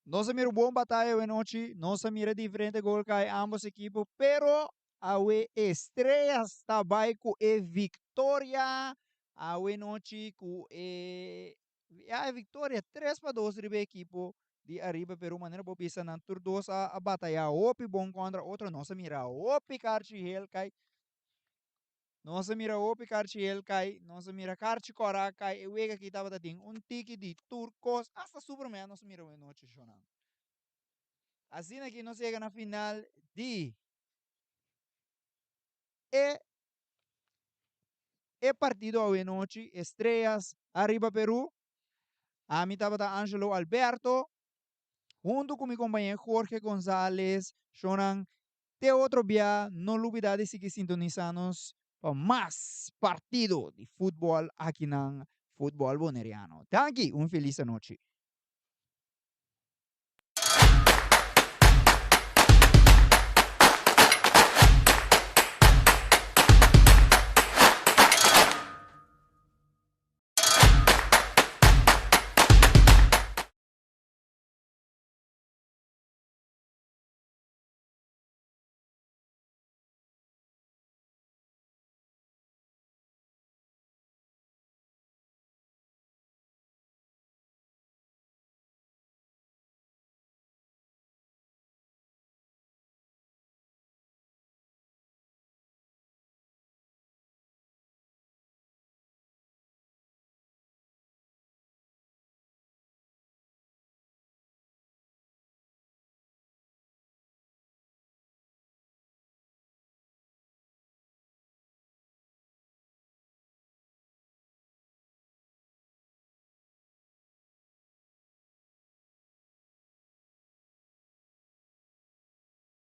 Nos a mira un bon bataya awe nochi, nos a mira diferente gol kai ambos ekipo, pero awe Estrellas ta bai ku e viktoria awe nochi ku e ya e viktoria 3-2 riba e ekipo di Ariba Peru. Manera bo bisa nan tur dos a a bataya hopi bon kontra otro, nos a mira hopi karchi hel kai. Nos a mira hopi karchi hel kai, nos a mira karchi kòrá kai, e wega aki tabata tin un tiki di tur kos, asta Superman nos a mira awe nochi shonando. Asina aki nos yega na final di e e partido awe nochi, Estrellas Ariba Peru. Ami tabata Angelo Alberto, huntu ku mi kompañero Jorge Gonzalez, shonnan. Te otro bia, no lubidá di sigui sintonisá nos pa mas partido di futbòl aki na Futbòl Boneriano. Danki, un felis anochi.